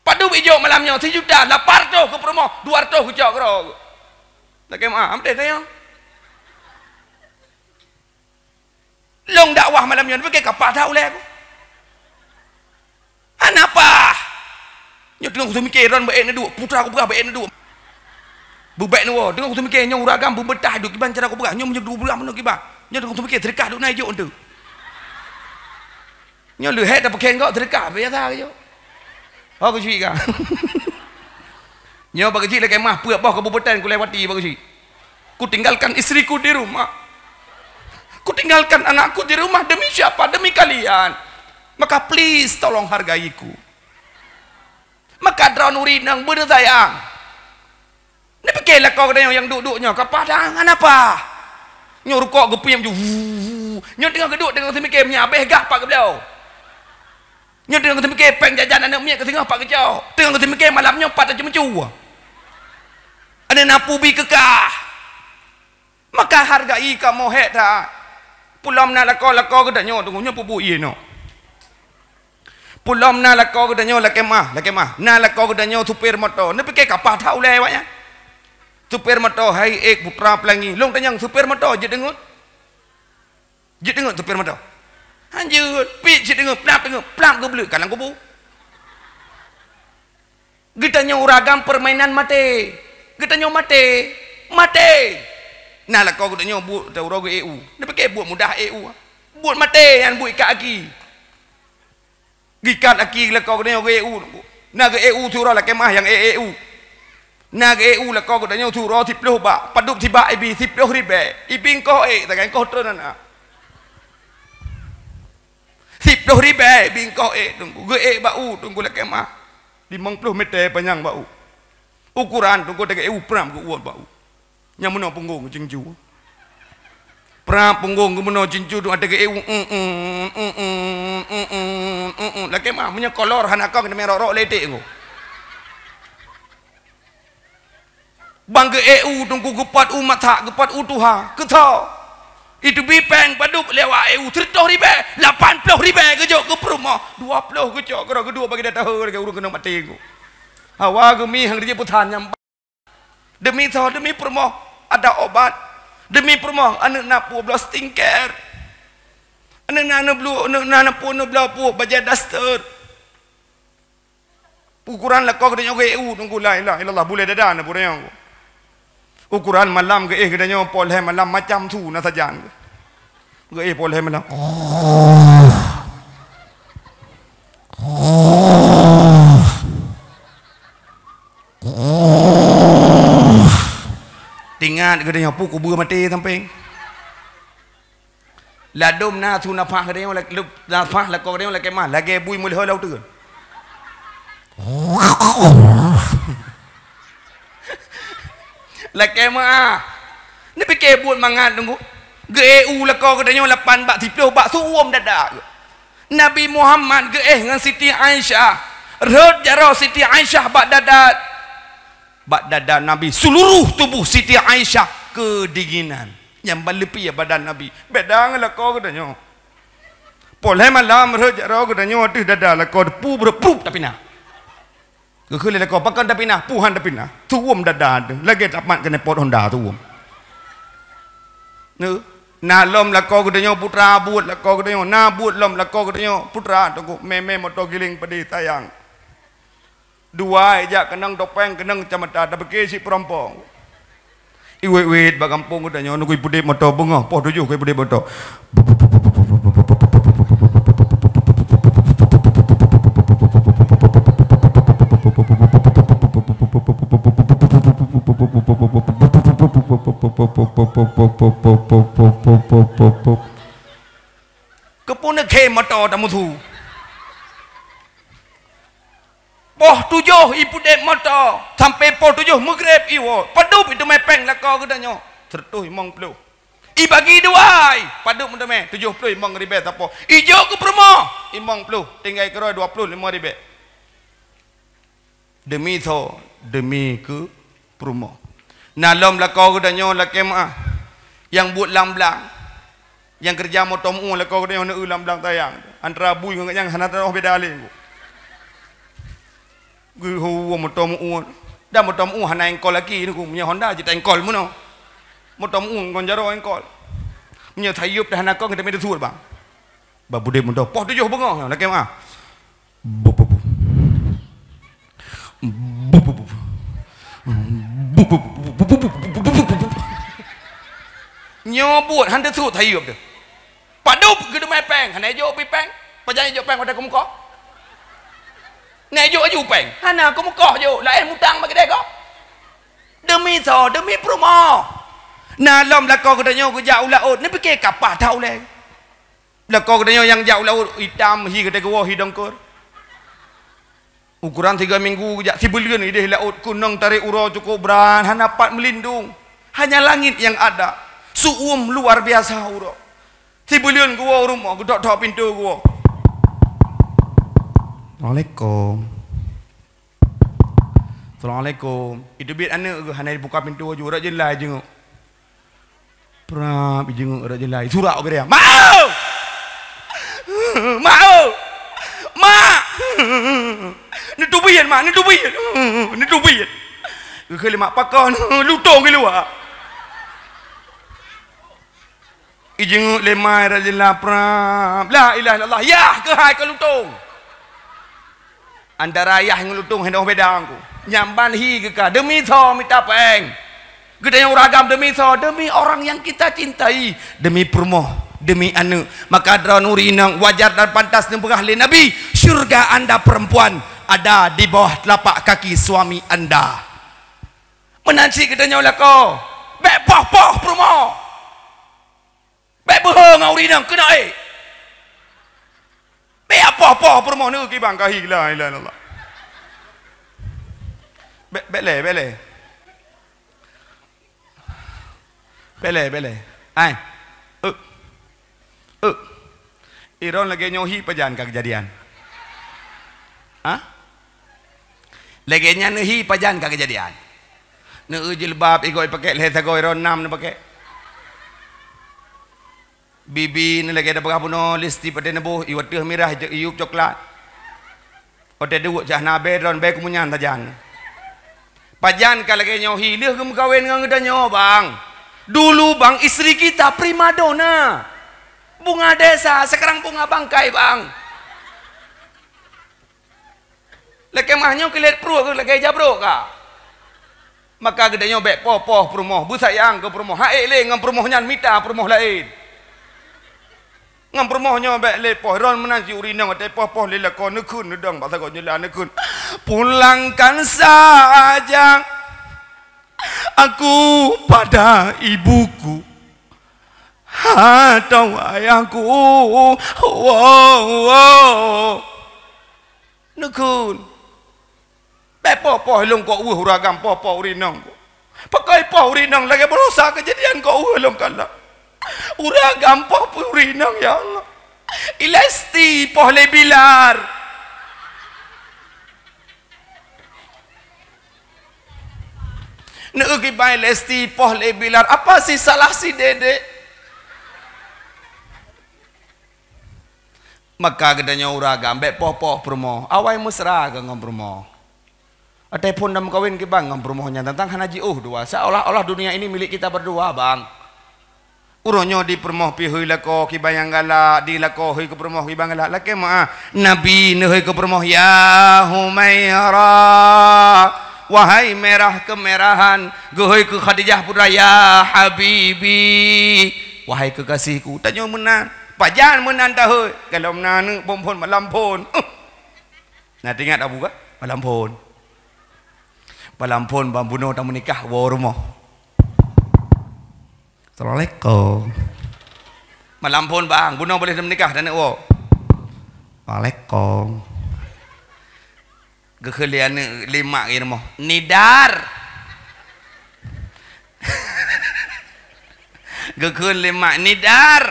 Padub ijok malam nyoe, sijuta, lapan reutôh keu peurumoh, dua reutôh geucok keudroe. Lakée meuah, am teuh tanyong. Lôn dakwah malam nyoe, neupike kapah that ulée ku. Hana pah. Nyoe teungoh kuteumike, droeneuh beu ék neuduek, putra kupeugah beu ék neuduek. Beubek neuwoe, teungoh kuteumike nyoe ureueng agam beubeutah duek kiban cara kupeugah. Nyoe meunyoe duek bulan meunoe kiban. Nyoe teungoh kuteumike seudeukah duek na ijok enteuk. Nyoe leuhée tapeukheng gok seudeukah biasa ke jok. Ho keuchik ka. Nyoe bak keuchik lakée meuah peuet boh kabupaten kulewati bak keuchik. Kutinggalkan istriku di rumah. Kutinggalkan anakku di rumah demi siapa? Demi kalian. Maka please tolong hargaiku. Maka droeneuh ureueng inong beuneuh sayang. Neupike lakoe geutanyoe nyang duek-duek nyoe kapah that, hana pah. Nyoe rukok geupiep ju. Nyoe teungoh geuduek teungoh teumike meunyoe abéh gah pat geubloe. Nyoe teungoh teumike péng jajan aneuk miet ka singoh pat geucok. Teungoh teumike malam nyoe pat tacue-meucue. Aneuk na pubi keukah. Maka hargai kamoe hék that. Peulom na lakoe-lakoe geutanyoe teungku nyoe peubuet ié nyoe. Peulom na lakoe geutanyoe lakée meuah, lakée meuah. Na lakoe geutanyoe supir moto. Neupike kapah that ulée awaknyan. Supir moto hai ék putra pelangi. Lôn tanyong supir moto jeuet deungon? Jeuet deungon supir moto? Hanjeuet, pih jeuet deungon, plap deungon, plap geubleuk ka lam kubu. Geutanyoe ureueng agam peurmainan maté. Geutanyoe maté. Maté. Na lakoe geutanyoe buet teuh uroe geu-ék u. Neupike buet mudah ék u. Buet maté nyan buet ikat aki. Geuikat aki lakoe geutanyoe geu-ék u. Na geu-ék u siuroe lakée meuah nyang ék-ék u. Na geu-ék u lakoe geutanyoe siuroe siploh bak. Padub sibak ibi siploh ribée. Ibi engkoh ék sagai engkoh treun aneuk. Siploh ribée ibi engkoh ék teungku. Geu-ék bak u teungku lakée meuah. Limong ploh meter panyang bak u. Ukuran teungku teuka ék u pram geu-uet bak u. Nyang meunoe punggong cincu. Prap punggong geuh meunoe cincu tu ateueh geuék u, mm, mm. Lakée meuah, meunyoe kolor hana kon keuneuk rok-rok letek ngô. Bang geuék u teungku geupot u masak, geupot u tuha, keu soe? Iteubi péng padub lé awak ék u sireutôh ribée, lapan ploh ribée geujok keu peurumoh, dua ploh geucok keudroe geuduek bagi data he lagée ureuëng keuneuk maté ngô. Hawa geumi hang rijek peusan nyang Demi soe? Demi peurumoh ada obat. Demi peurumoh aneuëk na peue bloe skincare. Aneuëk na, aneuëk bloe, aneuëk na, na peue, aneuëk bloe peue bajée daster. Ukuran lakoe geutanyoe geu-ék u teungku, la ilaha illallah, bulée dada na peue nyang. Ukuran malam geu-ék geutanyoe poh lhée malam macam su na sajan. Geu-ék poh lhée malam. Tingat geutanyoe peue kubeue maté sampéng. Ladôm na su nafah geutanyoe, la-, lu-, nafah lakoe geutanyoe lakée meuah, lagée bui meuleuho lam uteuen. Lakée meuah. Neupike buet mangat teungku. Geuéh u lakoe geutanyoe lapan bak siplôh bak su uem dada. Nabi Muhammad geuéh ngon Siti Aisyah. Rhot jaroe Siti Aisyah bak dada. Bak dada Nabi, seluruh tubuh Siti Aisyah keudinginan. Nyang ban leupie badan Nabi. Beda ngon lakoe geutanyoe. Poh lhée malam rhot jaroe geutanyoe ateueh dada lakoe, pu breuh prup tapinah. Geukheun lé lakoe, pakon tapinah? Pu han tapinah. Su uem dada teuh, lagée tamat keuneupot honda su uem. Neu, na lom lakoe geutanyoe putra buet lakoe geutanyoe, na buet lom lakoe geutanyoe putra teungku, mé-mé moto giléng padé sayang. Dua ijak keunong topeng, keunong kacamata, tapike cit peurumpok. Iwet-wet bak gampông geutanyoe, neukui pudeb moto beungoh, poh tujoh kui pudeb moto. Keupeue neukhém moto tamusu? Poh tujoh ipudeb moto, sampoe poh tujoh meugreb iwoe. Padub iteumé péng lakoe geutanyoe? Seureutôh limong ploh. Ibagi dua, padub meuteumé? Tujoh ploh limong ribée sapoh. Ijok keu peurumoh, limong ploh. Tinggai keudroe dua ploh limong ribée. Deumi soe? Deumi keu peurumoh. Na lom lakoe geutanyoe lakée meuah, nyang buet lam blang, nyang keureuja moto meu-ueng lakoe geutanyoe neu-eu lam blang sayang. Antara bui ngon gobnyan hana tanoh beda lé. Geuhue moto meu-ueng. Dan moto meu-ueng hana engkol lagi, meunyoe Honda jeuet engkol meunoe. Moto meu-ueng ngon jaroe engkol. Meunyoe sayeup dah hana kon, geutanyoe meuteusut bang. Bak budeb moto, poh tujoh beungoh, lakée meuah. Bup, bup, bup. Bup, bup, bup. Bup, bup, bup. Nyoe buet han teusut sayeup teuh. Padub keuteumé péng, hana ijok pi péng. Pajan ijok péng watée keumeukoh? Na ijok aju péng, hana keumeukoh jok, laén mutang bak keudée gob. Deumi soe? Deumi peurumoh. Na lom lakoe geutanyoe geujak u laôt, neupike kapah that ulée. Lakoe geutanyoe nyang jak u laôt, itam hi gata geuwoe hi dongkor. Ukoran tiga minggu jak sibuleuen ideh laôt, keunong tarek uroe cukôp brat, hana pat meulindong. Hanya langit nyang ada. Su-uem luar biasa uroe. Sibuleuen geuwoe u rumoh, geutok-tok pintoe geuwoe. Assalamualaikum. Assalamualaikum. Iteubiet aneuk geuh hana jibuka pintoe aju, rot jeulai jinguk. Prap, jinguk rot jeulai. Surak ubé dia. "Mak! Mak! Mak! Neuteubiet, Mak, neuteubiet. Neuteubiet." Geukheun lé mak, "Pakon?" "Lutông i luwa." Ijinguk lé mai rot jeulai prap. La ilaha illallah. Yah keuhai keu lutông. Antara yah ngon lutông hinoe beda ku. Nyang ban hi geuka. Demi soe mita péng? Geutanyoe ureueng agam demi soe? Demi orang yang kita cintai. Demi peurumoh, demi aneuk. Maka droeneuh inong wajar dan pantas neupeugah lé Nabi, "Syurga anda perempuan ada di bawah telapak kaki suami anda." Meunan cit geutanyoe lakoe. Bék poh-poh peurumoh. Bék beuhe ngon ureueng inong keunoe. Bék poh-poh peurumoh neu kibang kahi, la ilaha illallah. Bék, bék lé, bék lé. Bék lé, bék lé. Ai. Eh. Eh. Iron lagée nyoe hi pajan ka keujadian? Hah? Lagée nyan hi pajan ka keujadian? Neu jilbab igoe pakék lhée sagoe ron nam neupakék. Bibi neu lagée tapeugah bunoe lipstik patéh neuboh, iwateuh mirah, iyueb coklat. Watée duek cah na bée droen bée kumunyan sajan. Pajan ka lagée nyoe hi lheueh geumeukawen ngon geutanyoe, bang. Dulu, bang, istri kita primadona. Bunga desa, sekarang bunga bangkai, bang. Lakée mah nyoe kilét pruet lagée jabrok ka. Maka geutanyoe bék poh-poh peurumoh, beusayang keu peurumoh, han ék lé ngon peurumoh nyan mita peurumoh laén. Ngon peurumoh nyoe bék lé poh, ron meunan si ureueng inong watée poh-poh lé lakoe neukheun neudong bak sagoe jeulaih neukheun, "Pulangkan saja aku pada ibuku." Atau ayahku, wow, wow. Neukheun. Bèk poh-poh lôn kok weueh uragam poh-poh urinong. Pakon poh urinong lagèe barosa keujadian kok weueh lôn kalon. Uragam poh urinong, ya Allah. I Lesti poh lé Bilar. Neu kiban Lesti poh lé Bilar, apa sih salah si Dede? Maka geutanyoe uragam bèk poh-poh peurumoh, awai mesra keu ngon peurumoh. Watèe phôn dan meukawen kiban ngon peurumoh nyan tantang hana jiôh dua, seolah-olah dunia ini milik kita berdua, bang. Uroe nyoe di peurumoh pih hôi lakoe kiban nyang galak, di lakoe hôi keu peurumoh kiban galak. Lakèe meu'ah, Nabi neuhôi keu peurumoh, "Ya Humaira, wahai merah keumerahan," geuhôi keu Khadijah putra, "Ya Habibi, wahai keukaséhku." Tanyoe meunan, pajan meunan tahôi, gohlom na aneuk phôn-phôn malam phôn. Uh. Na teuingat Abu ka? Malam phôn. Malam phôn bang bunoe tameunikah woe rumoh. Assalamualaikum. Malam phôn bang, bunoe boleh tameunikah dan woe. Waalaikum. Geukheun lé aneuk lé mak di rumoh. Nidar. Geukheun lé mak, "Nidar.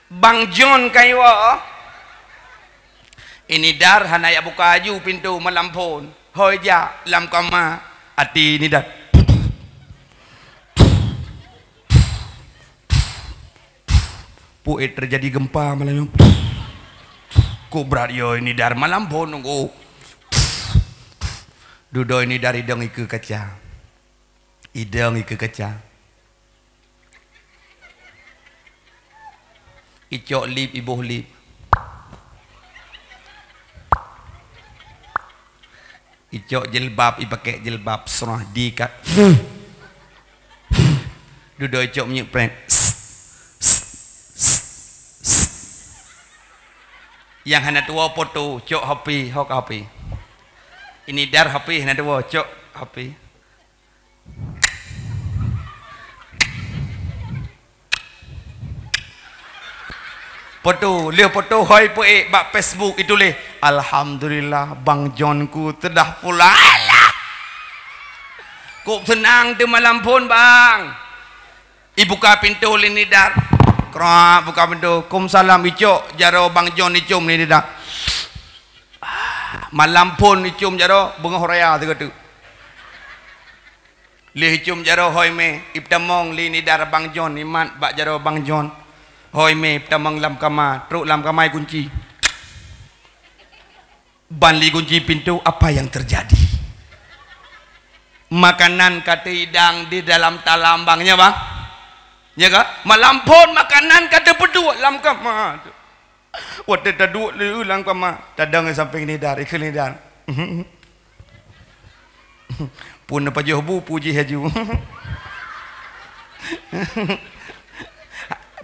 Bang John ka iwoe." I Nidar hana jak buka laju pintoe malam phôn. Hôi jak lam kama, até Nidar. Pue teujadi geumpa malam nyoe. Kok brat yo i Nidar malam phôn nunggu. Dudoe i Nidar idong ikeue kaca. Idong ikeue kaca. Icok lip, iboh lip. Icok jilbab, ipakèk jilbab, seurah diikat. Dudoe icok minyeuk pren. Nyang hana tuwoe poto, cok HP, hok HP. I Nidar HP hana tuwoe, cok HP. Poto, lheueh poto hôi peuék bak Facebook ituléh, "Alhamdulillah, Bang John ku teudah pulang." Alah! Kok seunang teuh malam phôn, Bang. Ibuka pintoe lé Nidar. Krak, buka pintoe. "Kum salam, icok jaroe Bang John icom lé Nidar." Ah, malam phôn icom jaroe, beungoh raya sigoe teuk. Lheueh icom jaroe hôi mé, ipeutamong lé Nidar Bang John, imat bak jaroe Bang John. Hôi mé, ipeutamong lam kama, trok lam kama ikunci. Ban lé ikunci pintoe, apa yang terjadi? Makanan ka teuhidang di dalam talam, Bang, nya, Bang? Nya ka? Malam phôn makanan ka teupeuduek lam kama. Watèe taduek lé lam kama, tadong di sampéng Nidar, ikheun Nidar. Pue neupajoh bu, pue jih laju.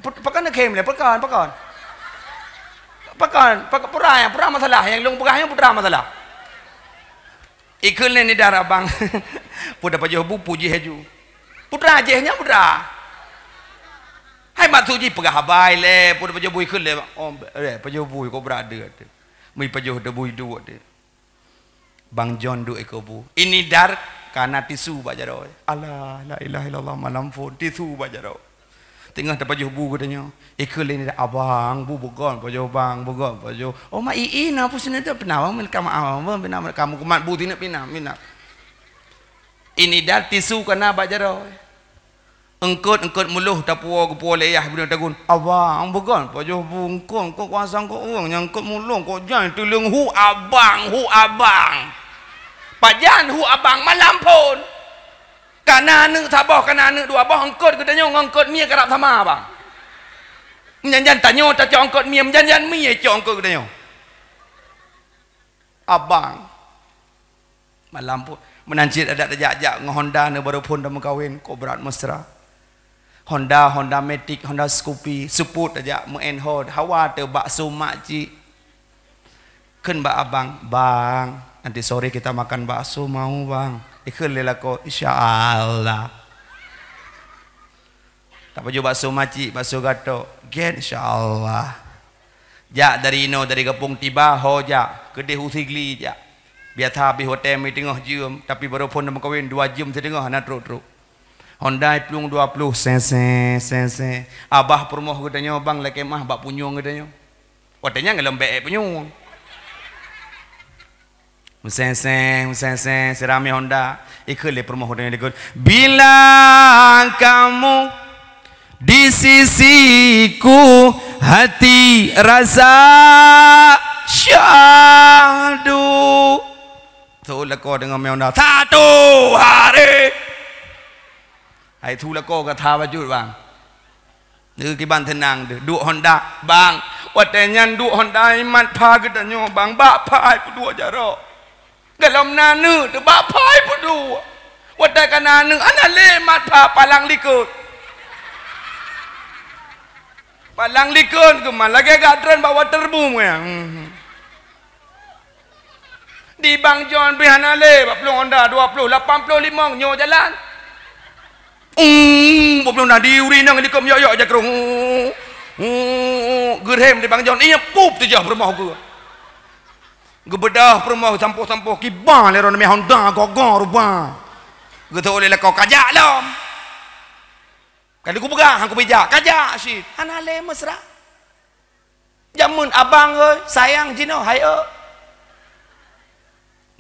Pakon neukhém lé, pakon, pakon. Pakon, pakon, peue ra, peue ra masalah, nyang lôn peugah nyoe peue ra masalah. Ikheun lé Nidar abang. Pue neupajoh bu, pue jih laju. Peue ra jih nyan peue ra. Hai maksud jih peugah haba ilèe, pue neupajoh bu ikheun lé. Oh, eh, pajoh bu kok brat deuh. Meupajoh bu iduek deuh. Bang John duek ikeue bu. I Nidar ka na tisu bak jaroe. Alah, la ilaha illallah, malam phôn tisu bak jaroe. Teungoh tapajoh bu geutanyoe. Ikheun lé Nidar, "Abang, bu beugon pajoh bang, beugon pajoh." "Oh, mak i na pun sinoe tu pina bang, minta maaf bang, pina kamu kumat bu sinoe pina, pina." I Nidar tisu ka na bak jaroe. Eungkot-eungkot muloh tapuwoe geupuwoe lé yah bineung tagun. "Abang, beugon pajoh bu eungkot, eungkot kuasa eungkot ureueng nyang eungkot muloh, kok jan tuleueng hu abang, hu abang." Pajan hu abang malam phôn. Ka na aneuk saboh, ka na aneuk dua boh, eungkot geutanyoe ngon eungkot mie karab sama, bang. Meujan-jan tanyoe tacok eungkot mie, meujan-jan mie cok eungkot geutanyoe. Abang. Malam phôn, meunan cit adak tajak-jak ngon Honda neuh baru phôn tameukawen, kok brat mesra. Honda, Honda Matic, Honda Scoopy, seupôt tajak meu-enhor, hawa teuh bakso makcik. Kheun bak abang, "Bang, nanti sore kita makan bakso mau, Bang?" Ikheun lé lakoe, "Insya Allah." Tapajoh bakso macik, bakso gatok. Gét, insya Allah. Jak dari inoe, dari gampông Tiba, ho jak. Keudeh u Sigli jak. Biasa habéh watèe mi teungoh jeuem, tapi baru phôn meukawen dua jeuem siteungoh hana trok-trok. Honda iplueng dua ploh, seng, seng, seng, seng. Abah peurumoh geutanyoe bang lakèe meu'ah bak punyueng geutanyoe. Watèe nyan golom bèk punyueng. Meuseng-seng, meuseng-seng, siramé Honda. Ikheun lé peurumoh geutanyoe likot. Bila kamu di sisiku, hati rasa syahdu. Tho lakoe deungon mé Honda. Satu hari. Hai tho lakoe ka that bacut, bang. Neu kiban teunang deuh, duek Honda, bang. Watèe nyan duek Honda, i mat pha geutanyoe, bang, bak pha peuduek jaroe. Golom na aneuk teuh bak pha peuduek. Watèe ka na aneuk, hana lé mat pha palang likot. Palang likot geumat lagèe gak treun bak waterboom, ya. Hmm. Di Bang John pih hana lé, bak plueng Honda dua ploh, lapan ploh limong nyoe jalan. Ung, bak plueng Honda di uri nang di kom yok-yok jakrong. Ung, geurhem di Bang John, iya pup teujoh peurumoh geuh. Geubeudoh peurumoh sampoh-sampoh kiban lé ron mé Honda gogo ruba. Geutôk lé lakoe kajak lom. Ka lheueh kupeugah, han kupeujak, kajak cit. Hana lé mesra. Jameun abang, hôi, sayang jinoe, hai eu.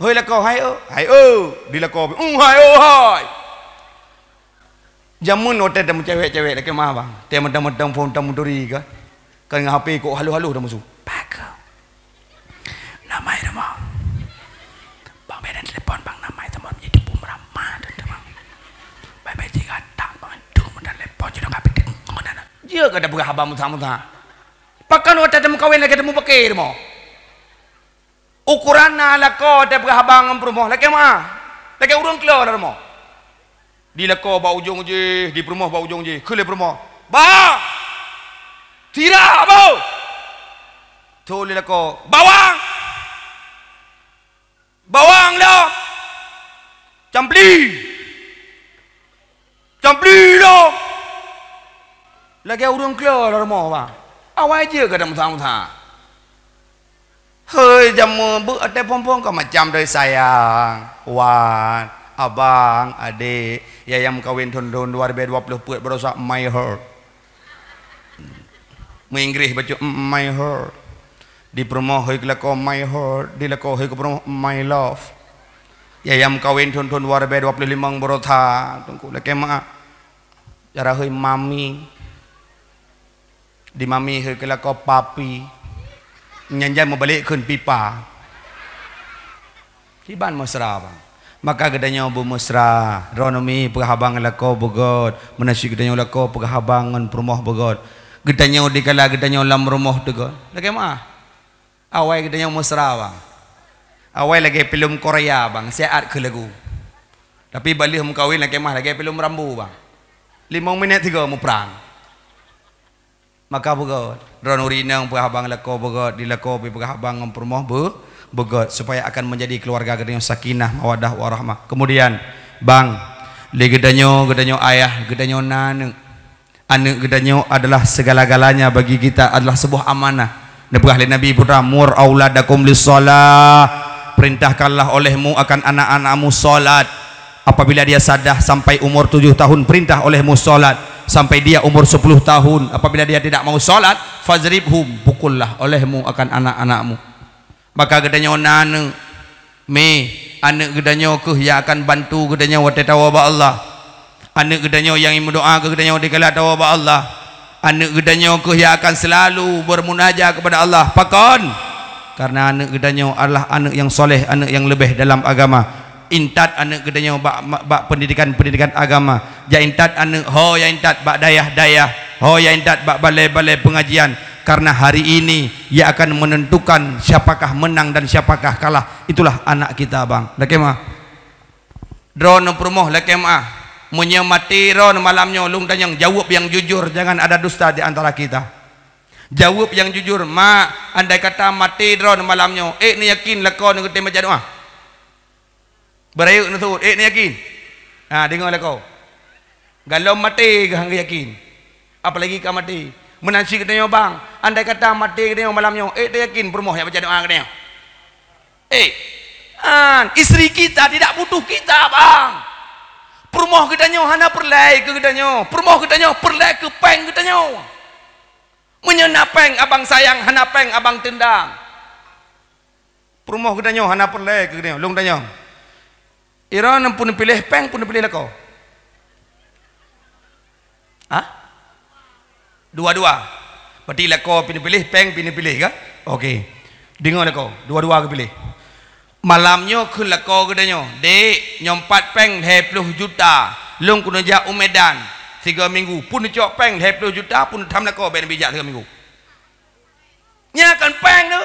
Hôi lakoe, hai eu, hai eu. Di lakoe, "Ung, hai eu, hai." Jameun watèe tameucewek-cewek lakèe meu'ah, bang. Teuh mantong-mantong phôn tamuturi ka. Kan ngon H P kok haloh-haloh dah musoh. Pakai. Nama itu mau. Bang, beda telepon, bang, nama itu mau menjadi pemramah dan teman. Bye-bye, jika tak, bang, itu mudah telepon, jodoh nggak pedek, mana nak? Dia kata peugah abang muntah-muntah. Pakon watèe tameukawen lagèe tamupakè rumoh. Ukoran na lakoe teupeugah abang ngon peurumoh, lakèe meu'ah. Lagèe ureueng klo lam rumoh. Di lakoe bak ujong jih, di peurumoh bak ujong jih. Kheun lé peurumoh, "Bah! Sira, boh!" Tho lé lakoe, "Bawang! Bawang lom! Campli!" Campli lom. Lagèe ureueng klo lam rumoh, bang. Awai jeuet gata meusa-meusa. Hei, jameun beuet até phôn-phôn ka macam doi sayang, wan, abang, adék, ya nyang meukawen thon-thon dua ribèe dua ploh peuet barosa my heart. Meuinggréh bacut, "My heart." Di peurumoh hôi keu lakoe, "My heart." Di lakoe hôi keu peurumoh, "My love." Ya nyang meukawen thon-thon dua ribèe dua ploh limong barosa, teungku lakèe meu'ah. Cara hôi mami. Di mami hôi keu lakoe papi. Nyan jan meubalek kheun pipa. Kiban mesra, bang. Maka geutanyoe beumeusra, droeneuh mi peugah abang lakoe beugöt, meunan cit geutanyoe lakoe peugah abang ngon peurumoh beugöt. Geutanyoe dikala geutanyoe lam rumoh teuh göt. Lakèe meu'ah. Awai geutanyoe meusra, bang. Awai lagèe filem Korea, bang, siat keu lagu. Tapi bak lheueh meukawen lakèe meu'ah lagèe filem Rambo, bang. Limong minèt tiga muprang. Maka beugöt, droeneuh ureueng inong peugah abang lakoe beugöt, di lakoe pih peugah abang ngon peurumoh beu-, beugöt, supaya akan menjadi keluarga geutanyoe sakinah, mawaddah, warahmah. Kemudian, bang, lé geutanyoe, geutanyoe ayah, geutanyoe na aneuk. Aneuk geutanyoe adalah segala-galanya bagi kita, adalah sebuah amanah. Neupeugah lé Nabi putra, "Mur auladakum lis-shalah." Perintahkanlah olehmu akan anak-anakmu salat. Apabila dia sadar sampai umur tujuh tahun, perintah olehmu salat. Sampai dia umur sepuluh tahun, apabila dia tidak mau salat, fadribhum, pukullah olehmu akan anak-anakmu. Maka geutanyoe na aneuk, mi, aneuk geutanyoe kheueh nyang akan bantu geutanyoe watèe tawoe bak Allah. Aneuk geutanyoe nyang meudoa keu geutanyoe dikala tawoe bak Allah. Aneuk geutanyoe kheueh nyang akan seulalu bermunajat kepada Allah. Pakon? Karena aneuk geutanyoe adalah aneuk nyang soleh, aneuk nyang leubeh dalam agama. Intat aneuk geutanyoe bak, bak pendidikan-pendidikan agama. Jak intat aneuk ho, jak intat bak dayah-dayah, ho, jak intat bak balai-balai pengajian. Karena hari ini yang akan menentukan siapakah menang dan siapakah kalah, itulah anak kita, bang. Lakèe meu'ah. Droeneuh peurumoh lakèe meu'ah. Meunyoe maté droeneuh malam nyoe, lôn tanyong, jaweueb nyang jujur, jangan ada dusta di antara kita. Jaweueb nyang jujur, mak, andai kata maté droeneuh malam nyoe, ék neuyakin lakoe neuh geutem baca doa? Beurayeuk neuseuôt, ék neuyakin? Ha, deungoe lakoe. Golom maté geuh han geuyakin. Apalagi ka maté. Meunan cit geutanyoe bang, andai kata maté geutanyoe malam nyoe, eh, tayakin peurumoh jak baca doa geutanyoe. Eh, an, istri kita tidak butuh kita, bang. Peurumoh geutanyoe hana peureulée keu geutanyoe. Peurumoh geutanyoe peureulée keu péng geutanyoe. Meunyoe na péng abang sayang, hana péng abang teundang. Peurumoh geutanyoe hana peureulée keu geutanyoe. Lôn tanyong. Droeneuh peuneupilih péng, peuneupilih lakoe? Hah? Dua-dua. Berarti lakoe peuneupilih, péng peuneupilih, kan? Oke. Deungoe lakoe, dua-dua geupiléh. Malam nyoe kheun lakoe geutanyoe, "Dek, nyoe pat péng lhée ploh juta. Lôn keuneuk jak u Medan sigoe minggu. Peuneuk cok péng lhée ploh juta, peuneuk tham lakoe bèk neubijak sigoe minggu." Nyan kan péng tu.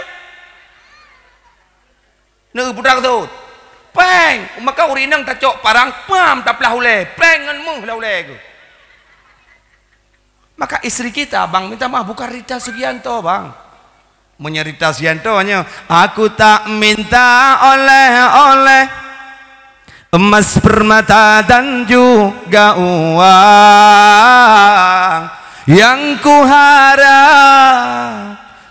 Neu putra keusut. Péng. Maka ureueng inong tacok parang, pam, taplah ulée. Péng ngon méuh lah ulée tu. Maka istri kita, bang, minta maaf, bukan Rita Sugianto, bang. Meunyoe Rita Sugianto nyoe, "Aku tak minta oleh-oleh, emas permata dan juga uang. Yang kuharap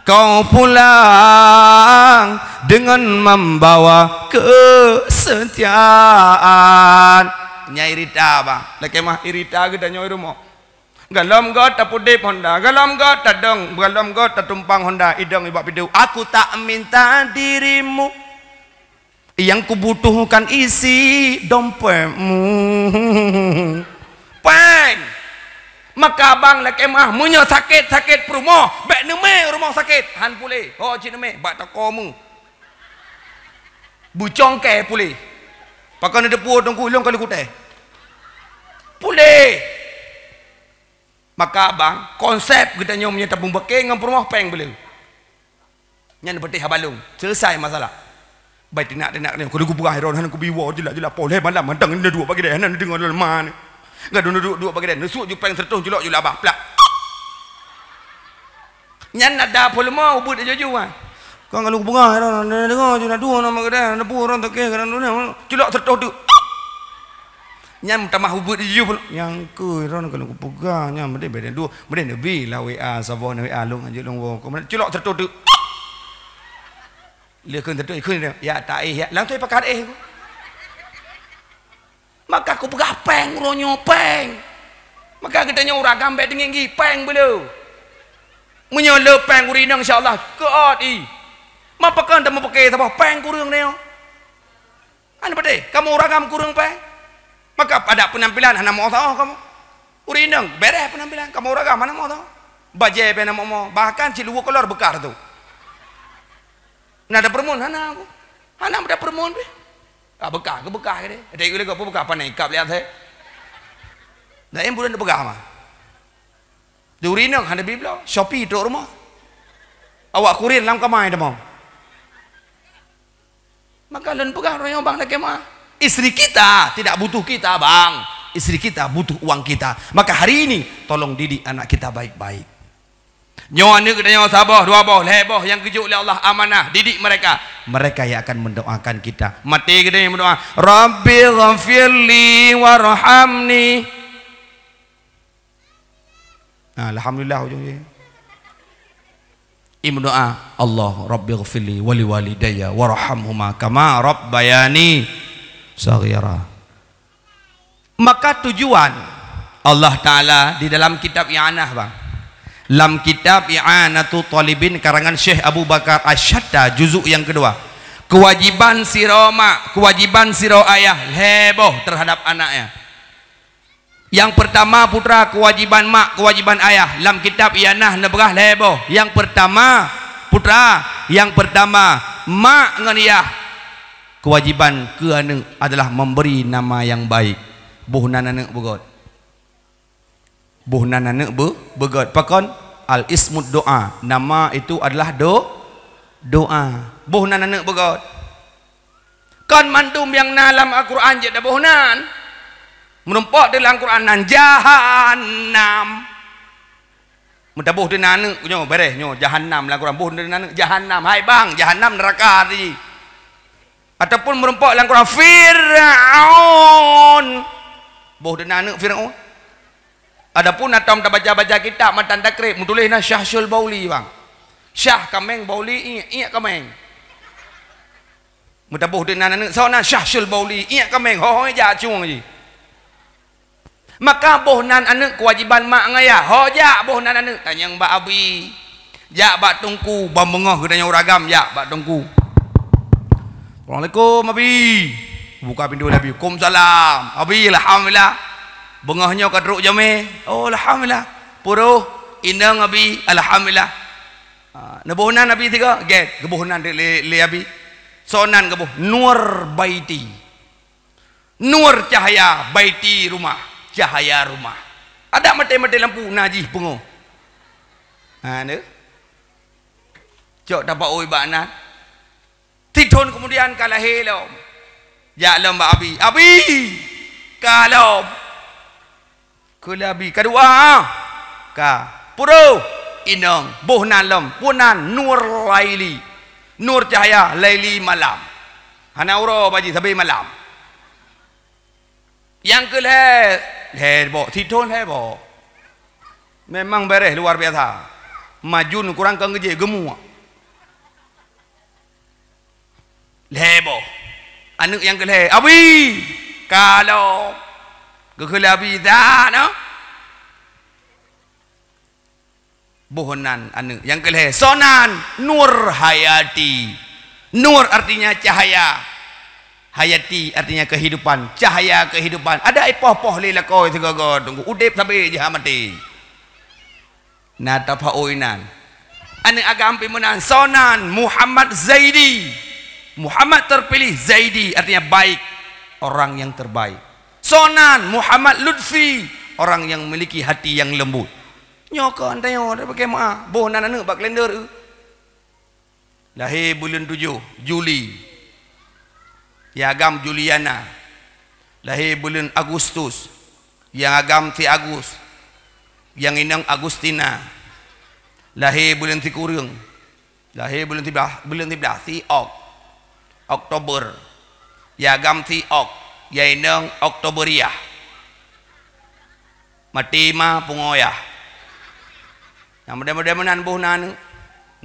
kau pulang dengan membawa kesetiaan." Nyai Rita, bang. Lakée meuah Rita geutanyoe i rumoh. Golom göt tapeudeb honda, golom göt tadong, golom göt tatumpang honda, idong i bak pintoe. "Aku tak minta dirimu, yang kubutuhkan isi dompetmu." Péng. Maka abang lakée meuah, meunyoe sakét-sakét peurumoh, bèk neumé u rumoh sakét, han puléh. Ho cit neumé bak toko mu. Beucongkée puléh. Pakon neuteupeue teungku, ilong ka lheueh kutéh. Puléh. Maka bang, konsep geutanyoe meunyoe tapeubeuke ngon peurumoh péng beu le. Nyan beuteh haba lôn. Selesai masalah. Bai tinak-tinak nyoe, keu lôn kupeugah droe hana kubi woe jeulak-jeulak, poh lhée malam mantong neuduek bak keudè, hana neudeungoe lôn ma nyoe. Gadôh neuduek-duek bak keudè, neusuk ju péng seratus, culok ju laba, plak. Nyan nada peuleumah ubit juju, ah. Kon ka lôn kupeugah, eh, na, na, na, deungoe ju na dua nama keudè, na dua ureueng toke keudè, culok seratus teuk. Nyan tamah ubit juju peuleumah. Nyang keu droe ka lôn kupeugah, nyan beudeh beda dua, beudeh neubi lah W A, saboh na W A lôn, anjeuk lôn woe. Culok seratus teuk. Lé kheun seratus, kheun dia, "Ya, tak eh, ya." Langsung pakat eh. Maka kupeugah péng uroe nyoe, péng. Maka geutanyoe ureueng agam bèk teunggi-teunggi, péng beu le. Meunyoe le péng ureueng inong, insya Allah, keuôt i. Ma pakon tameupeuke saboh péng kureueng nyoe? Hana padeh, kamoe ureueng agam kureueng péng. Maka pada peunampilan hana meuoh-oh kamoe. Ureueng inong, bèrèh peunampilan, kamoe ureueng agam hana meuoh-oh. Bajèe pih hana meuoh-oh, bahkan siluweue kolor beukah tu. Na tapeureumeun? Hana, aku. Hana tapeureumeun pih. Ka beukah, keu beukah ke deh. Ada yang lego apa beukah, pandai ikap lihat saya. Dah yang bulan peugah mah. Duri nang hana biblo, Shopee trok rumoh. Awak kurir lam kamai tamong. Maka lôn peugah roh nyoe bang, lakée meuah. Istri kita tidak butuh kita, bang. Istri kita butuh uang kita. Maka hari ini tolong didik anak kita baik-baik. Nyoe aneuk geutanyoe saboh, dua boh, lhée boh nyang geujok lé Allah amanah, didik mereka. Mereka yang akan mendoakan kita. Maté geutanyoe meudoa, "Rabbighfirli warhamni." Nah, alhamdulillah ujong jih. I meudoa, "Allah Rabbighfirli waliwalidayya warhamhuma kama rabbayani shaghira." Maka tujuan Allah Ta'ala di dalam kitab I'anah, bang. Lam kitab I'anatu Talibin karangan Syekh Abu Bakar Asy-Syatta, juzuk yang kedua. Kewajiban sidroe mak, kewajiban sidroe ayah, lhée boh terhadap anaknya. Yang pertama, putra, kewajiban mak, kewajiban ayah. Lam kitab I'anah neupeugah lhée boh. Yang pertama, putra, yang pertama, mak ngon yah. Kewajiban keu aneuk adalah memberi nama yang baik. Boh nan aneuk beugöt. Boh nan aneuk beu-, beugöt. Pakon? Al-ismud doa. Nama itu adalah do-, doa. Boh nan aneuk beugöt. Kon mandum nyang na lam Al-Quran jeuet taboh nan. Meurumpok di lam Quran nan jahannam. Meutaboh di nan aneuk nyoe, bereh nyoe, jahannam lam Quran. Boh di nan aneuk jahannam. Hai bang, jahannam neraka tadi. Ataupun meurumpok lam Quran, Fir'aun. Boh di nan aneuk Fir'aun. Adapun atau tabaca-baca kitab matan takrib, meutuléh na Syahsyul Bauli, bang. Syah kaméng, Bauli iék, iék kaméng. Meutaboh teuh nan aneuk, soe nan? Syahsyul Bauli, iék kaméng, ho-ho jak cueng jih. Maka boh nan aneuk keuwajiban mak ngon ayah. Ho jak boh nan aneuk, tanyong bak abi, jak bak teungku, ban beungoh geutanyoe ureueng agam jak bak teungku. "Assalamualaikum, abi." Buka pintoe lé abi. "Waalaikumsalam." "Abi, alhamdulillah. Beungoh nyoe ka trok jamé?" "Oh, alhamdulillah." "Peue roh?" "Inong, abi, alhamdulillah." Ha, neuboh nan abi sigoe, gét, geuboh nan lé, lé abi. Soe nan geuboh? Nur baiti. Nur cahaya baiti, rumah, cahaya rumah. Adak maté-maté lampu na jih peungoh. Ha, neu. Cok tapaôi bak nan. Sithon keumudian ka lahé lom. Jak lom bak abi. "Abi, ka lom." Kheun lé abi, "Ka dua, ah?" "Ka." "Peue roh?" "Inong." Boh nan lom. Boh nan Nur Laili. Nur cahaya laili malam. Hana uroe bak jih sabe malam. Nyang keu lhée, lhée boh, sithon lhée boh. Memang beureh luar biasa. Majun kurang keu geujek geumuek. Lhée boh. Aneuk nyang keu lhée, "Abi, ka lom." Geukheun lé abi, "Dah, noh." Boh nan aneuk nyang keu lhée, soe nan? Nur Hayati. Nur artinya cahaya. Hayati artinya kehidupan, cahaya kehidupan. Adak ipoh-poh lé lakoe sigoe-goe teungku, udeb sabe jih hana maté. Na tapaôi nan. Aneuk agam pih meunan, soe nan? Muhammad Zaidi. Muhammad terpilih, Zaidi artinya baik, orang yang terbaik. Soe nan? Muhammad Lutfi, orang yang memiliki hati yang lembut. Nyoe kon tanyoe, dak pakai meuah. Boh nan aneuk bak kalender, eu. Lahé buleuen tujoh Juli. Nyang agam Juliana. Lahé buleuen Agustus. Nyang agam si Agus. Nyang inong Agustina. Lahé buleuen sikureueng. Lahé buleuen siblaih, buleuen siblaih, si Ok. Oktober. Nyang agam si Ok. Nyang inong Oktoberiah. Maté ma pungo yah. Nyang model-model meunan boh nan aneuk.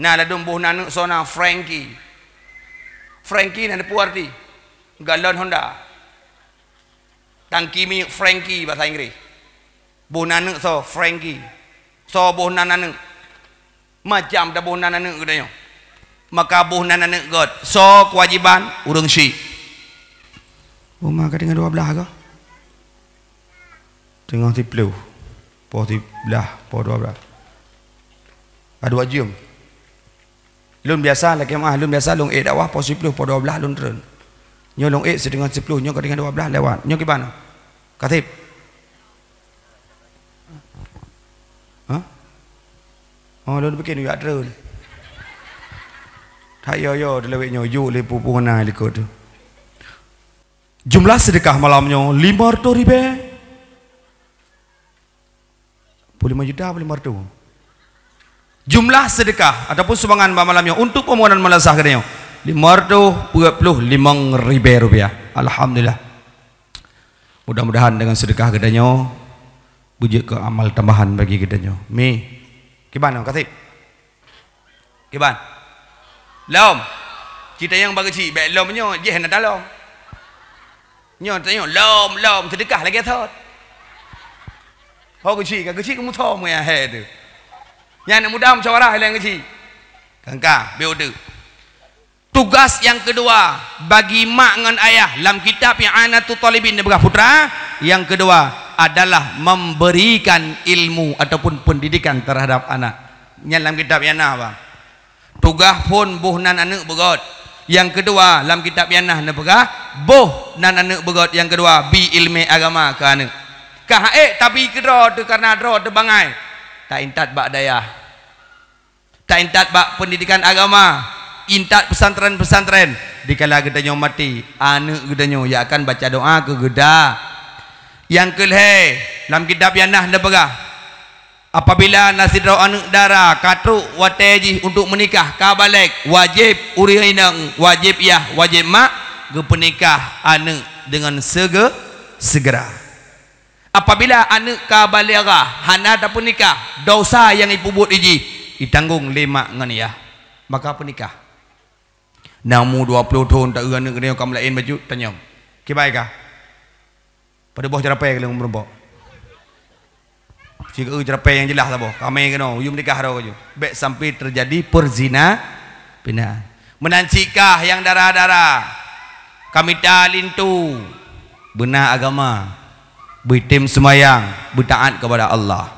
Na ladôm boh nan aneuk soe nan? Frankie. Frankie nan peue arti? Galon Honda. Tangki minyeuk Frankie bahasa Inggris. Boh nan aneuk soe? Frankie. Soe boh nan aneuk? Macam taboh nan aneuk geutanyoe. Maka boh nan aneuk göt. Soe keuwajiban? Ureueng syik. Uma ka teungoh dua blaih ka? Teungoh siploh. Poh siblaih, poh dua blaih. Ka dua jeuem. Lôn biasa, lakée meuah, lôn biasa lôn ék dakwah poh siploh, poh dua blaih lôn treun. Nyoe lôn ék siteungoh siploh, nyoe ka teungoh dua blaih lewat. Nyoe kiban? Kaseb? Hah? Oh, lôn piké neujak treun. That yo-yo teulawét nyoe jok lé pupu na likot tu. Jumlah sedekah malam nyoe lima ratus ribèe. Peuet lima juta apa lima ratus? Jumlah sedekah ataupun sumbangan bak malam nyoe untuk pembangunan madrasah geutanyoe lima ratus peuet puluh limong ribèe rupiah. Alhamdulillah. Mudah-mudahan dengan sedekah geutanyoe beujeuet keu amal tambahan bagi geutanyoe. Mi, kiban, Kaseb? Kiban? Lom. Ci tanyong bak geuchik, bèk lom nyoe, jih hana talom. Nyoe tanyong, lom, lom, seudeukah lagèe thot. Ho geuchik, ka geuchik keumutho meuya he tu. Nyan aneuk muda musyawarah ilèe geuchik. Kangka, bèk udeuk. Tugas nyang keudua bagi mak ngon ayah lam kitab I'anatut Thalibin neupeugah putra, nyang keudua adalah memberikan ilmu ataupun pendidikan terhadap anak. Nyan lam kitab I'anah, bang. Tugaih phôn boh nan aneuk beugöt. Nyang keudua lam kitab I'anah neupeugah, boh nan aneuk beugöt nyang keudua bi ileumèe agama keu aneuk. Ka han ék tabi keudroe teuh kareuna droe teuh bangai. Ta intat bak dayah. Ta intat bak pendidikan agama, intat pesantren-pesantren. Dikala geutanyoe maté, aneuk geutanyoe nyang akan baca doa keu geuda. Nyang keulhèe, lam kitab I'anah neupeugah, apabila na sidroe aneuk dara ka trok watèe jih untuk meunikah, ka balek, wajéb ureueng inong, wajéb yah, wajéb mak geupeunikah aneuk deungon sege-, segera. Apabila aneuk ka baleugah, hana tapeunikah, dosa nyang ipeubuet jih itanggong lé mak ngon yah, maka peunikah. Na umu dua ploh thon, taeu aneuk geutanyoe ka meulaén bacut, tanyong, "Kiban kah?" Padub boh ceurapée keuh lôn meurumpok. Sigoe ceurapée nyang jeulaih saboh, "Kamé keunoe, yue meunikah droe kah." Bék sampai teujadi peuzina, peuzina. Meunan cit kah nyang dara-dara, ka mita linto, beuna agama, beutem seumayang, beutaát keupada Allah.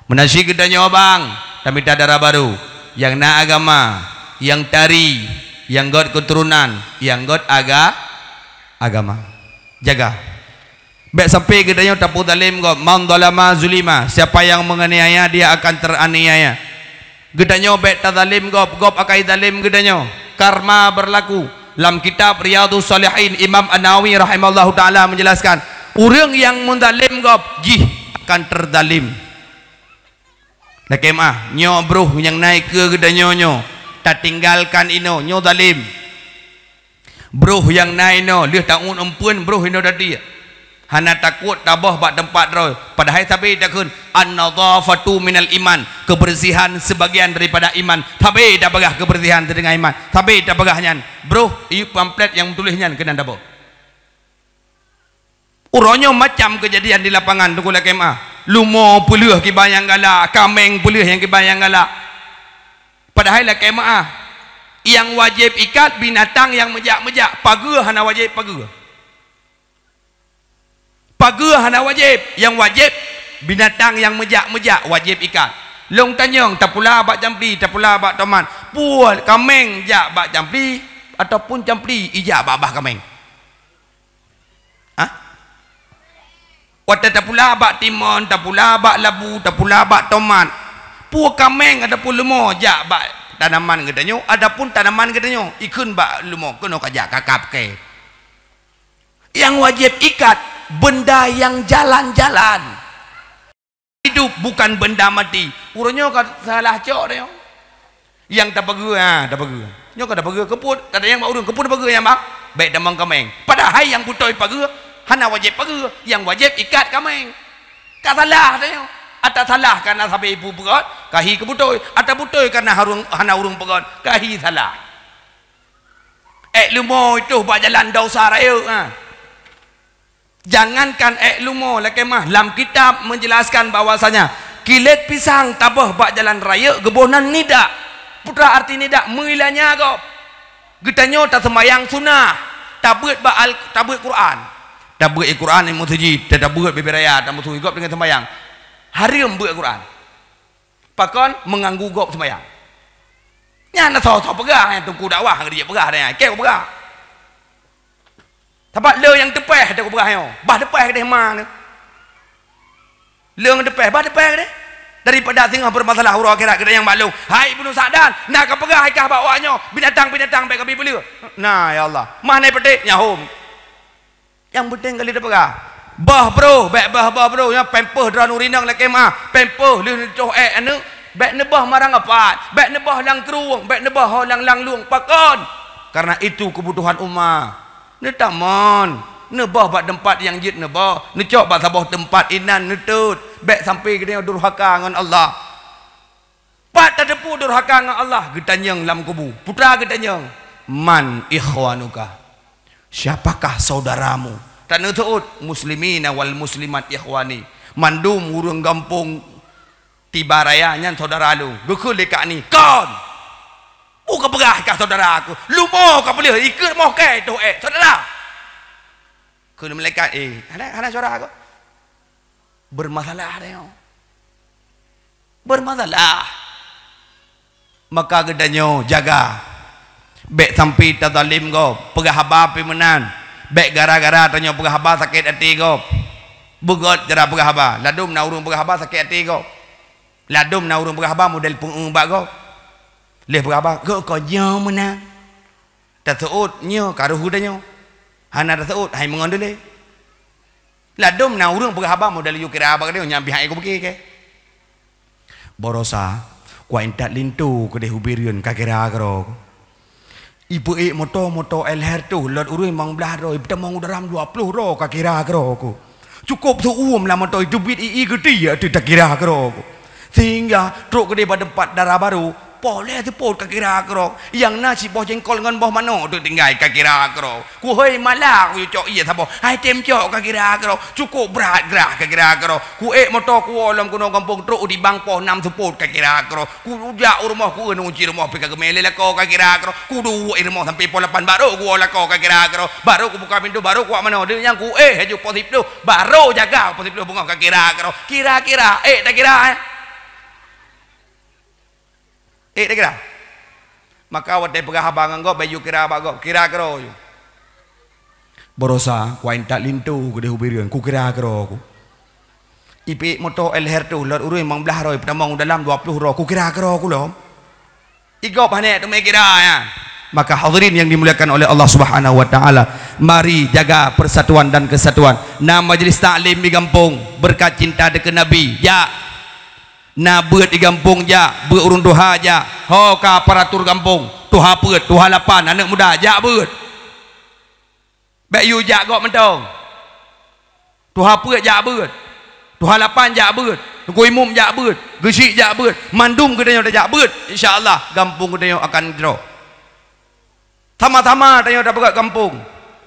Meunan cit geutanyoe bang, tamita dara barô, nyang na agama, nyang tari, nyang göt keuturonan, nyang göt aga-, agama. Jaga. Bék sampai geutanyoe tapeuzalém gob. "Man zalama zulima." Siapa yang menganiaya, dia akan teraniaya. Geutanyoe bék tazalém gob, gob akai zalém geutanyoe. Karma berlaku. Lam kitab Riyadhus Shalihin, Imam An-Nawawi rahimahullahu taala menjelaskan, ureuëng nyang meuzalém gob, jih akan teuzalém. Lakée meuáh, nyoe broh nyang na ikeue geutanyoe nyoe, tatinggalkan inoe, nyoe zalém. Broh nyang na inoe, lheueh taun eumpeuen broh inoe tadi. Hana takot taboh bak teumpat droe, padahai sabe takheun, "An-nadhafatu minal iman." Kebersihan sebagian daripada iman. Sabe tapeugah kebersihan teudeungon iman. Sabe tapeugah nyan, broh, iyue pamflet nyang tuléh nyan keunan taboh. Uroe nyoe macam keujadian di lapangan, Teungku, lakée meuáh. Lumoe peuleueh kiban nyang galak, kaméng peuleueh nyang kiban nyang galak. Padahai lakée meuáh, nyang wajéb ikat binatang nyang meujak-meujak, pageue hana wajéb pageue. Pageue hana wajéb, nyang wajéb binatang nyang meujak-meujak wajéb ikat. Lôn tanyong, tapula bak campli, tapula bak tomat, peue kaméng jak bak campli ataupun campli ijak bak babah kaméng? Hah? Watée tapula bak timon, tapula bak labu, tapula bak tomat, peue kaméng ataupun lumoe jak bak tanaman geutanyoe, ataupun tanaman geutanyoe ikheun bak lumoe, "Keunoe kajak kakab kée." Nyang wajéb ikat benda nyang jalan-jalan. Hidup bukan benda mati. Uroe nyoe ka salah cok deh nyoe. Nyang tapageue, ha, tapageue. Nyoe ka tapageue keupeue, tatanyong bak ureuëng, "Keupeue tapageue nyan, Bang?" "Bék tamong kaméng." Padahai nyang beutôi pageue, hana wajéb pageue. Nyang wajéb ikat kaméng. Ka salah deh nyoe. Ata salah kareuna sabe ibu peugöt, ka hi keu beutôi. Ata beutôi kareuna harung, hana ureuëng peugöt, ka hi salah. Ék lumoe itoh bak jalan dosa rayeuk, ha. Jangankan ék lumoe, lakée meuáh, lam kitab menjelaskan bahwasanya kilét pisang taböh bak jalan rayeuk geuboh nan nidak. Peue arti nidak? Meuilanya gob. Geutanyoe taseumayang sunah, tabeuet bak al-, tabeuet Quran. Tabeuet Quran di meuseujid, ta-, tabeuet bubé raya, tameusu gob deungon seumayang. Hareuem beuet Quran. Pakon? Meunganggu gob seumayang. Nyan na soe-soe peugah, nyan teungku dakwah geujak peugah, nyan keu peugah. Sabab le nyang teupeh teuh peugah nyoe, bah teupeh keudeh ma nyoe. Le nyang teupeh, bah teupeh keudeh. Daripada singoh beureumasalah uroe akhirat, geutanyoe nyang maklum. Hai Ibnu Sa'dan, na kapeugah hai kah bak awak nyoe, binatang-binatang bék kabi peuleueh. Na, ya Allah. Mah na peutek, nyahom. Nyang peunteng kali tapeugah, boh broh, bék boh-boh broh, nyan pampers droeneuh rinong lakée meuáh, pampers lheueh neutoh ék aneuk, bék neuboh marang apat, bék neuboh lam krueng, bék neuboh ho lam langlueng. Pakon? Karena itu kebutuhan umat. Neutamon, neuboh bak teumpat nyang jeuet neuboh, neucok bak saboh teumpat inan neutot, bék sampai geutanyoe durhaka ngon Allah. Pat tateupeue durhaka ngon Allah, geutanyong lam kubu. Peue geutanyong, "Man ikhwanuka?" Siapakah saudaramu? Taneuseuôt, "Muslimina wal muslimat ikhwani." Mandum ureuëng gampông Tiba Raya nyan saudara lôn. Geukheun lé Kak Ni, "Kon! Peue kapeugah kah saudara aku? Lumoe kapeuleueh, ikheun moh kée toh ék, saudara." Kheun malaikat, "Eh, hana, hana syedara aku." Beureumasalah deh nyoe. Beureumasalah. Maka geutanyoe jaga. Bék sampai tazalém gob. Peugah haba pih meunan. Bék gara-gara tanyoe peugah haba sakét até gob. Beugöt cara peugah haba. Ladôm na ureuëng peugah haba sakét até gob. Ladôm na ureuëng peugah haba model peue bak gob. Lheueh peugah haba, "Kok kon nyoe meunan?" Taseuôt, "Nyoe ka rôh geutanyoe." Hana taseuôt, hai meungon dilée. Ladôm na ureuëng peugah haba model yue kira bak geutanyoe nyang pihak iko beuki kée. Baroesa, kuintat linto keudeh u Bireuen ka kira keudroe. Ipeuék moto-moto L H R toh, lot ureuëng limong blaih droe, ipeutamong u daram dua ploh droe ka kira keudroe. Cukôp seu-uem lam moto, teubiet ie-ie geutie, teuh takira keudroe ku. Sehingga trok keudeh bak teumpat dara barô, poh lhèe seupôt kakira keudroe. Nyang na siboh jengkol ngon boh manok teuh tinggai kakira keudroe. Kuhôi mala kuyue cok ie saboh, hai tem cok kakira keudroe. Cukôp brat grah kakira keudroe. Kuék moto kuwoe lom keunoe gampông, trok di bang poh nam seupôt kakira keudroe. Kujak u rumoh, kueun gunci rumoh pih ka geumè lé lakoe kakira keudroe. Kuduek i rumoh sampoe poh lapan, barô kuwoe lakoe kakira keudroe. Barô kubuka pintoe, barô kuwak manoe. Deuh nyang kuéh laju poh siplôh, barô jaga poh siplôh beungoh kakira keudroe. Kira-kira, ék takira, eh? Ék takira? Maka watèe peugah haba ngon gob, bèk yue kira bak gob, kira keudroe yue. Baroesa kuintat linto keudeh u Bireuen, kukira keudroe ku. Ipeuék moto L H R teuh, lhôt ureueng limong blaih droe, peutamong u dalam dua ploh droe, kukira keudroe ku lom. I gob hana teumè kira, ya. Maka hadirin yang dimuliakan oleh Allah Subhanahu wa Ta'ala, mari jaga persatuan dan kesatuan. Na majlis taklim di gampông, beureukat cinta dikeue Nabi, jak. Na beuet di gampông, jak. Beuet ureueng tuha, jak. Ho ka aparatur gampông, tuha peuet, tuha lapan, aneuk muda, jak beuet. Bèk yue jak gob mantong. Tuha peuet jak beuet. Tuha lapan jak beuet. Teungku imum jak beuet. Geuchik jak beuet. Mandum geutanyoe tajak beuet. Insya Allah, gampông geutanyoe akan jroh. Sama-sama tanyoe tapeugöt gampông.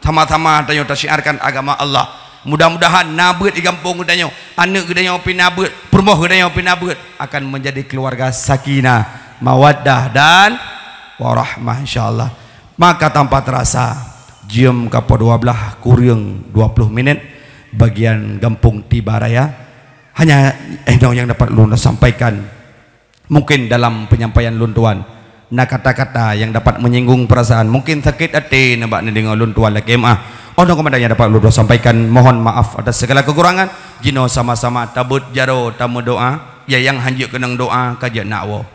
Sama-sama tanyoe tasyiarkan agama Allah. Mudah-mudahan na beuet di gampông geutanyoe. Aneuk geutanyoe pih na beuet. Peurumoh geutanyoe pih na beuet. Akan menjadi keluarga sakinah, mawaddah, dan warahmah, insya Allah. Maka tanpa terasa, jeuem ka poh dua blaih kureueng dua ploh minit, bagian gampông tiba raya. Hanya, eh, nyoe nyang dapat ulôn sampaikan. Mungkin dalam penyampaian lôn tuan, na kata-kata yang dapat menyinggung perasaan. Mungkin sakét até na bak neudeungoe lôn tuan lakèe meu'ah. Oh, nyoe keumandan nyang dapat ulôn sampaikan. Mohon maaf atas segala kekurangan. Jinoe sama-sama tabeuet jaroe tameudoa. Ya nyang hanjeuet keunong doa, ka jeuet nak woe.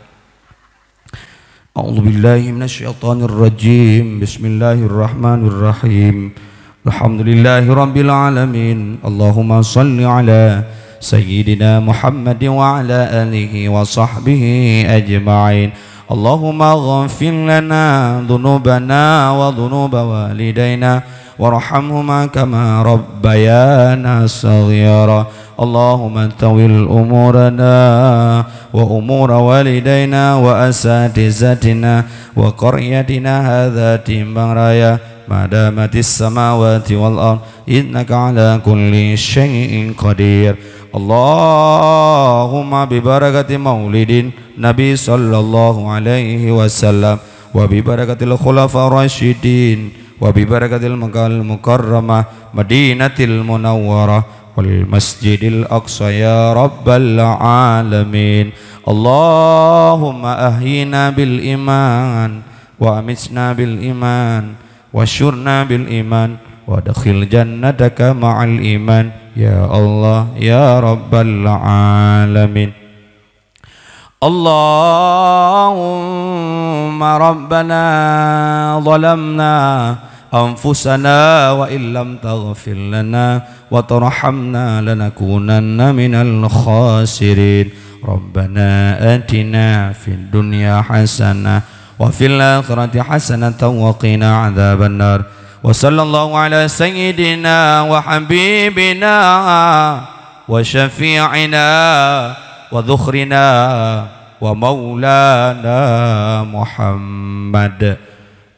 أعوذ بالله من الشيطان الرجيم. بسم الله الرحمن الرحيم. الحمد لله رب العالمين. اللهم صل على سيدنا محمد وعلى آله وصحبه أجمعين. اللهم اغفر لنا ذنوبنا وذنوب والدينا وارحمهما كما ربيانا صغيرا. اللهم طول أمورنا وأمور والدينا وأساتذتنا وقريتنا هذا تيمبان رايا ما دامت السماوات والأرض إنك على كل شيء قدير. اللهم ببركة مولد النبي صلى الله عليه وسلم وببركة الخلفاء الراشدين وببركة المكة المكرمة مدينة المنورة والمسجد الأقصى يا رب العالمين. اللهم أحينا بالإيمان وأمتنا بالإيمان واحشرنا بالإيمان وأدخلنا جنتك مع الإيمان يا الله يا رب العالمين. اللهم ربنا ظلمنا أنفسنا وإن لم تغفر لنا وترحمنا لنكونن من الخاسرين. ربنا آتنا في الدنيا حسنة وفي الآخرة حسنة وقنا عذاب النار. وصلى الله على سيدنا وحبيبنا وشفيعنا وذخرنا ومولانا محمد.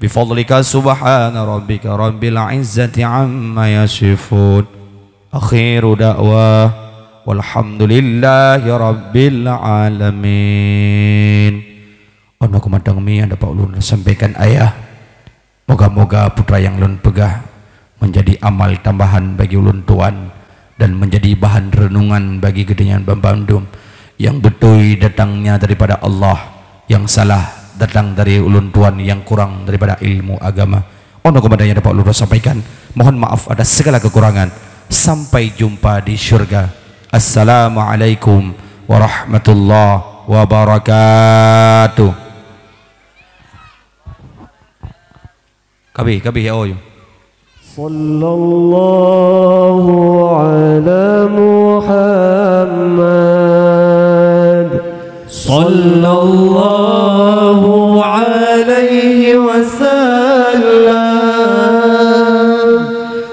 بفضلك سبحان ربك رب العزة عما يصفون. آخر دعوة والحمد لله رب العالمين. Ono keumandan mi nyang dapat ulôn sampaikan ayah. Moga-moga peue nyang lôn peugah menjadi amal tambahan bagi ulôn tuan dan menjadi bahan renungan bagi geutanyoe banmandum nyang beutôi datangnya daripada Allah, nyang salah datang dari ulôn tuan nyang kurang daripada ilmu agama. Ono keumandan nyang dapat ulôn sampaikan. Mohon maaf atas segala kekurangan. Sampai jumpa di syurga. Assalamualaikum warahmatullahi wabarakatuh. Kabeh, kabeh, ya, oh, ya. صلى الله على محمد. صلى الله عليه وسلم.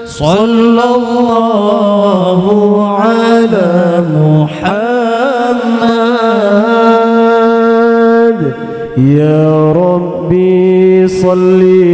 صلى الله Muhammad. Ya Rabbi, salli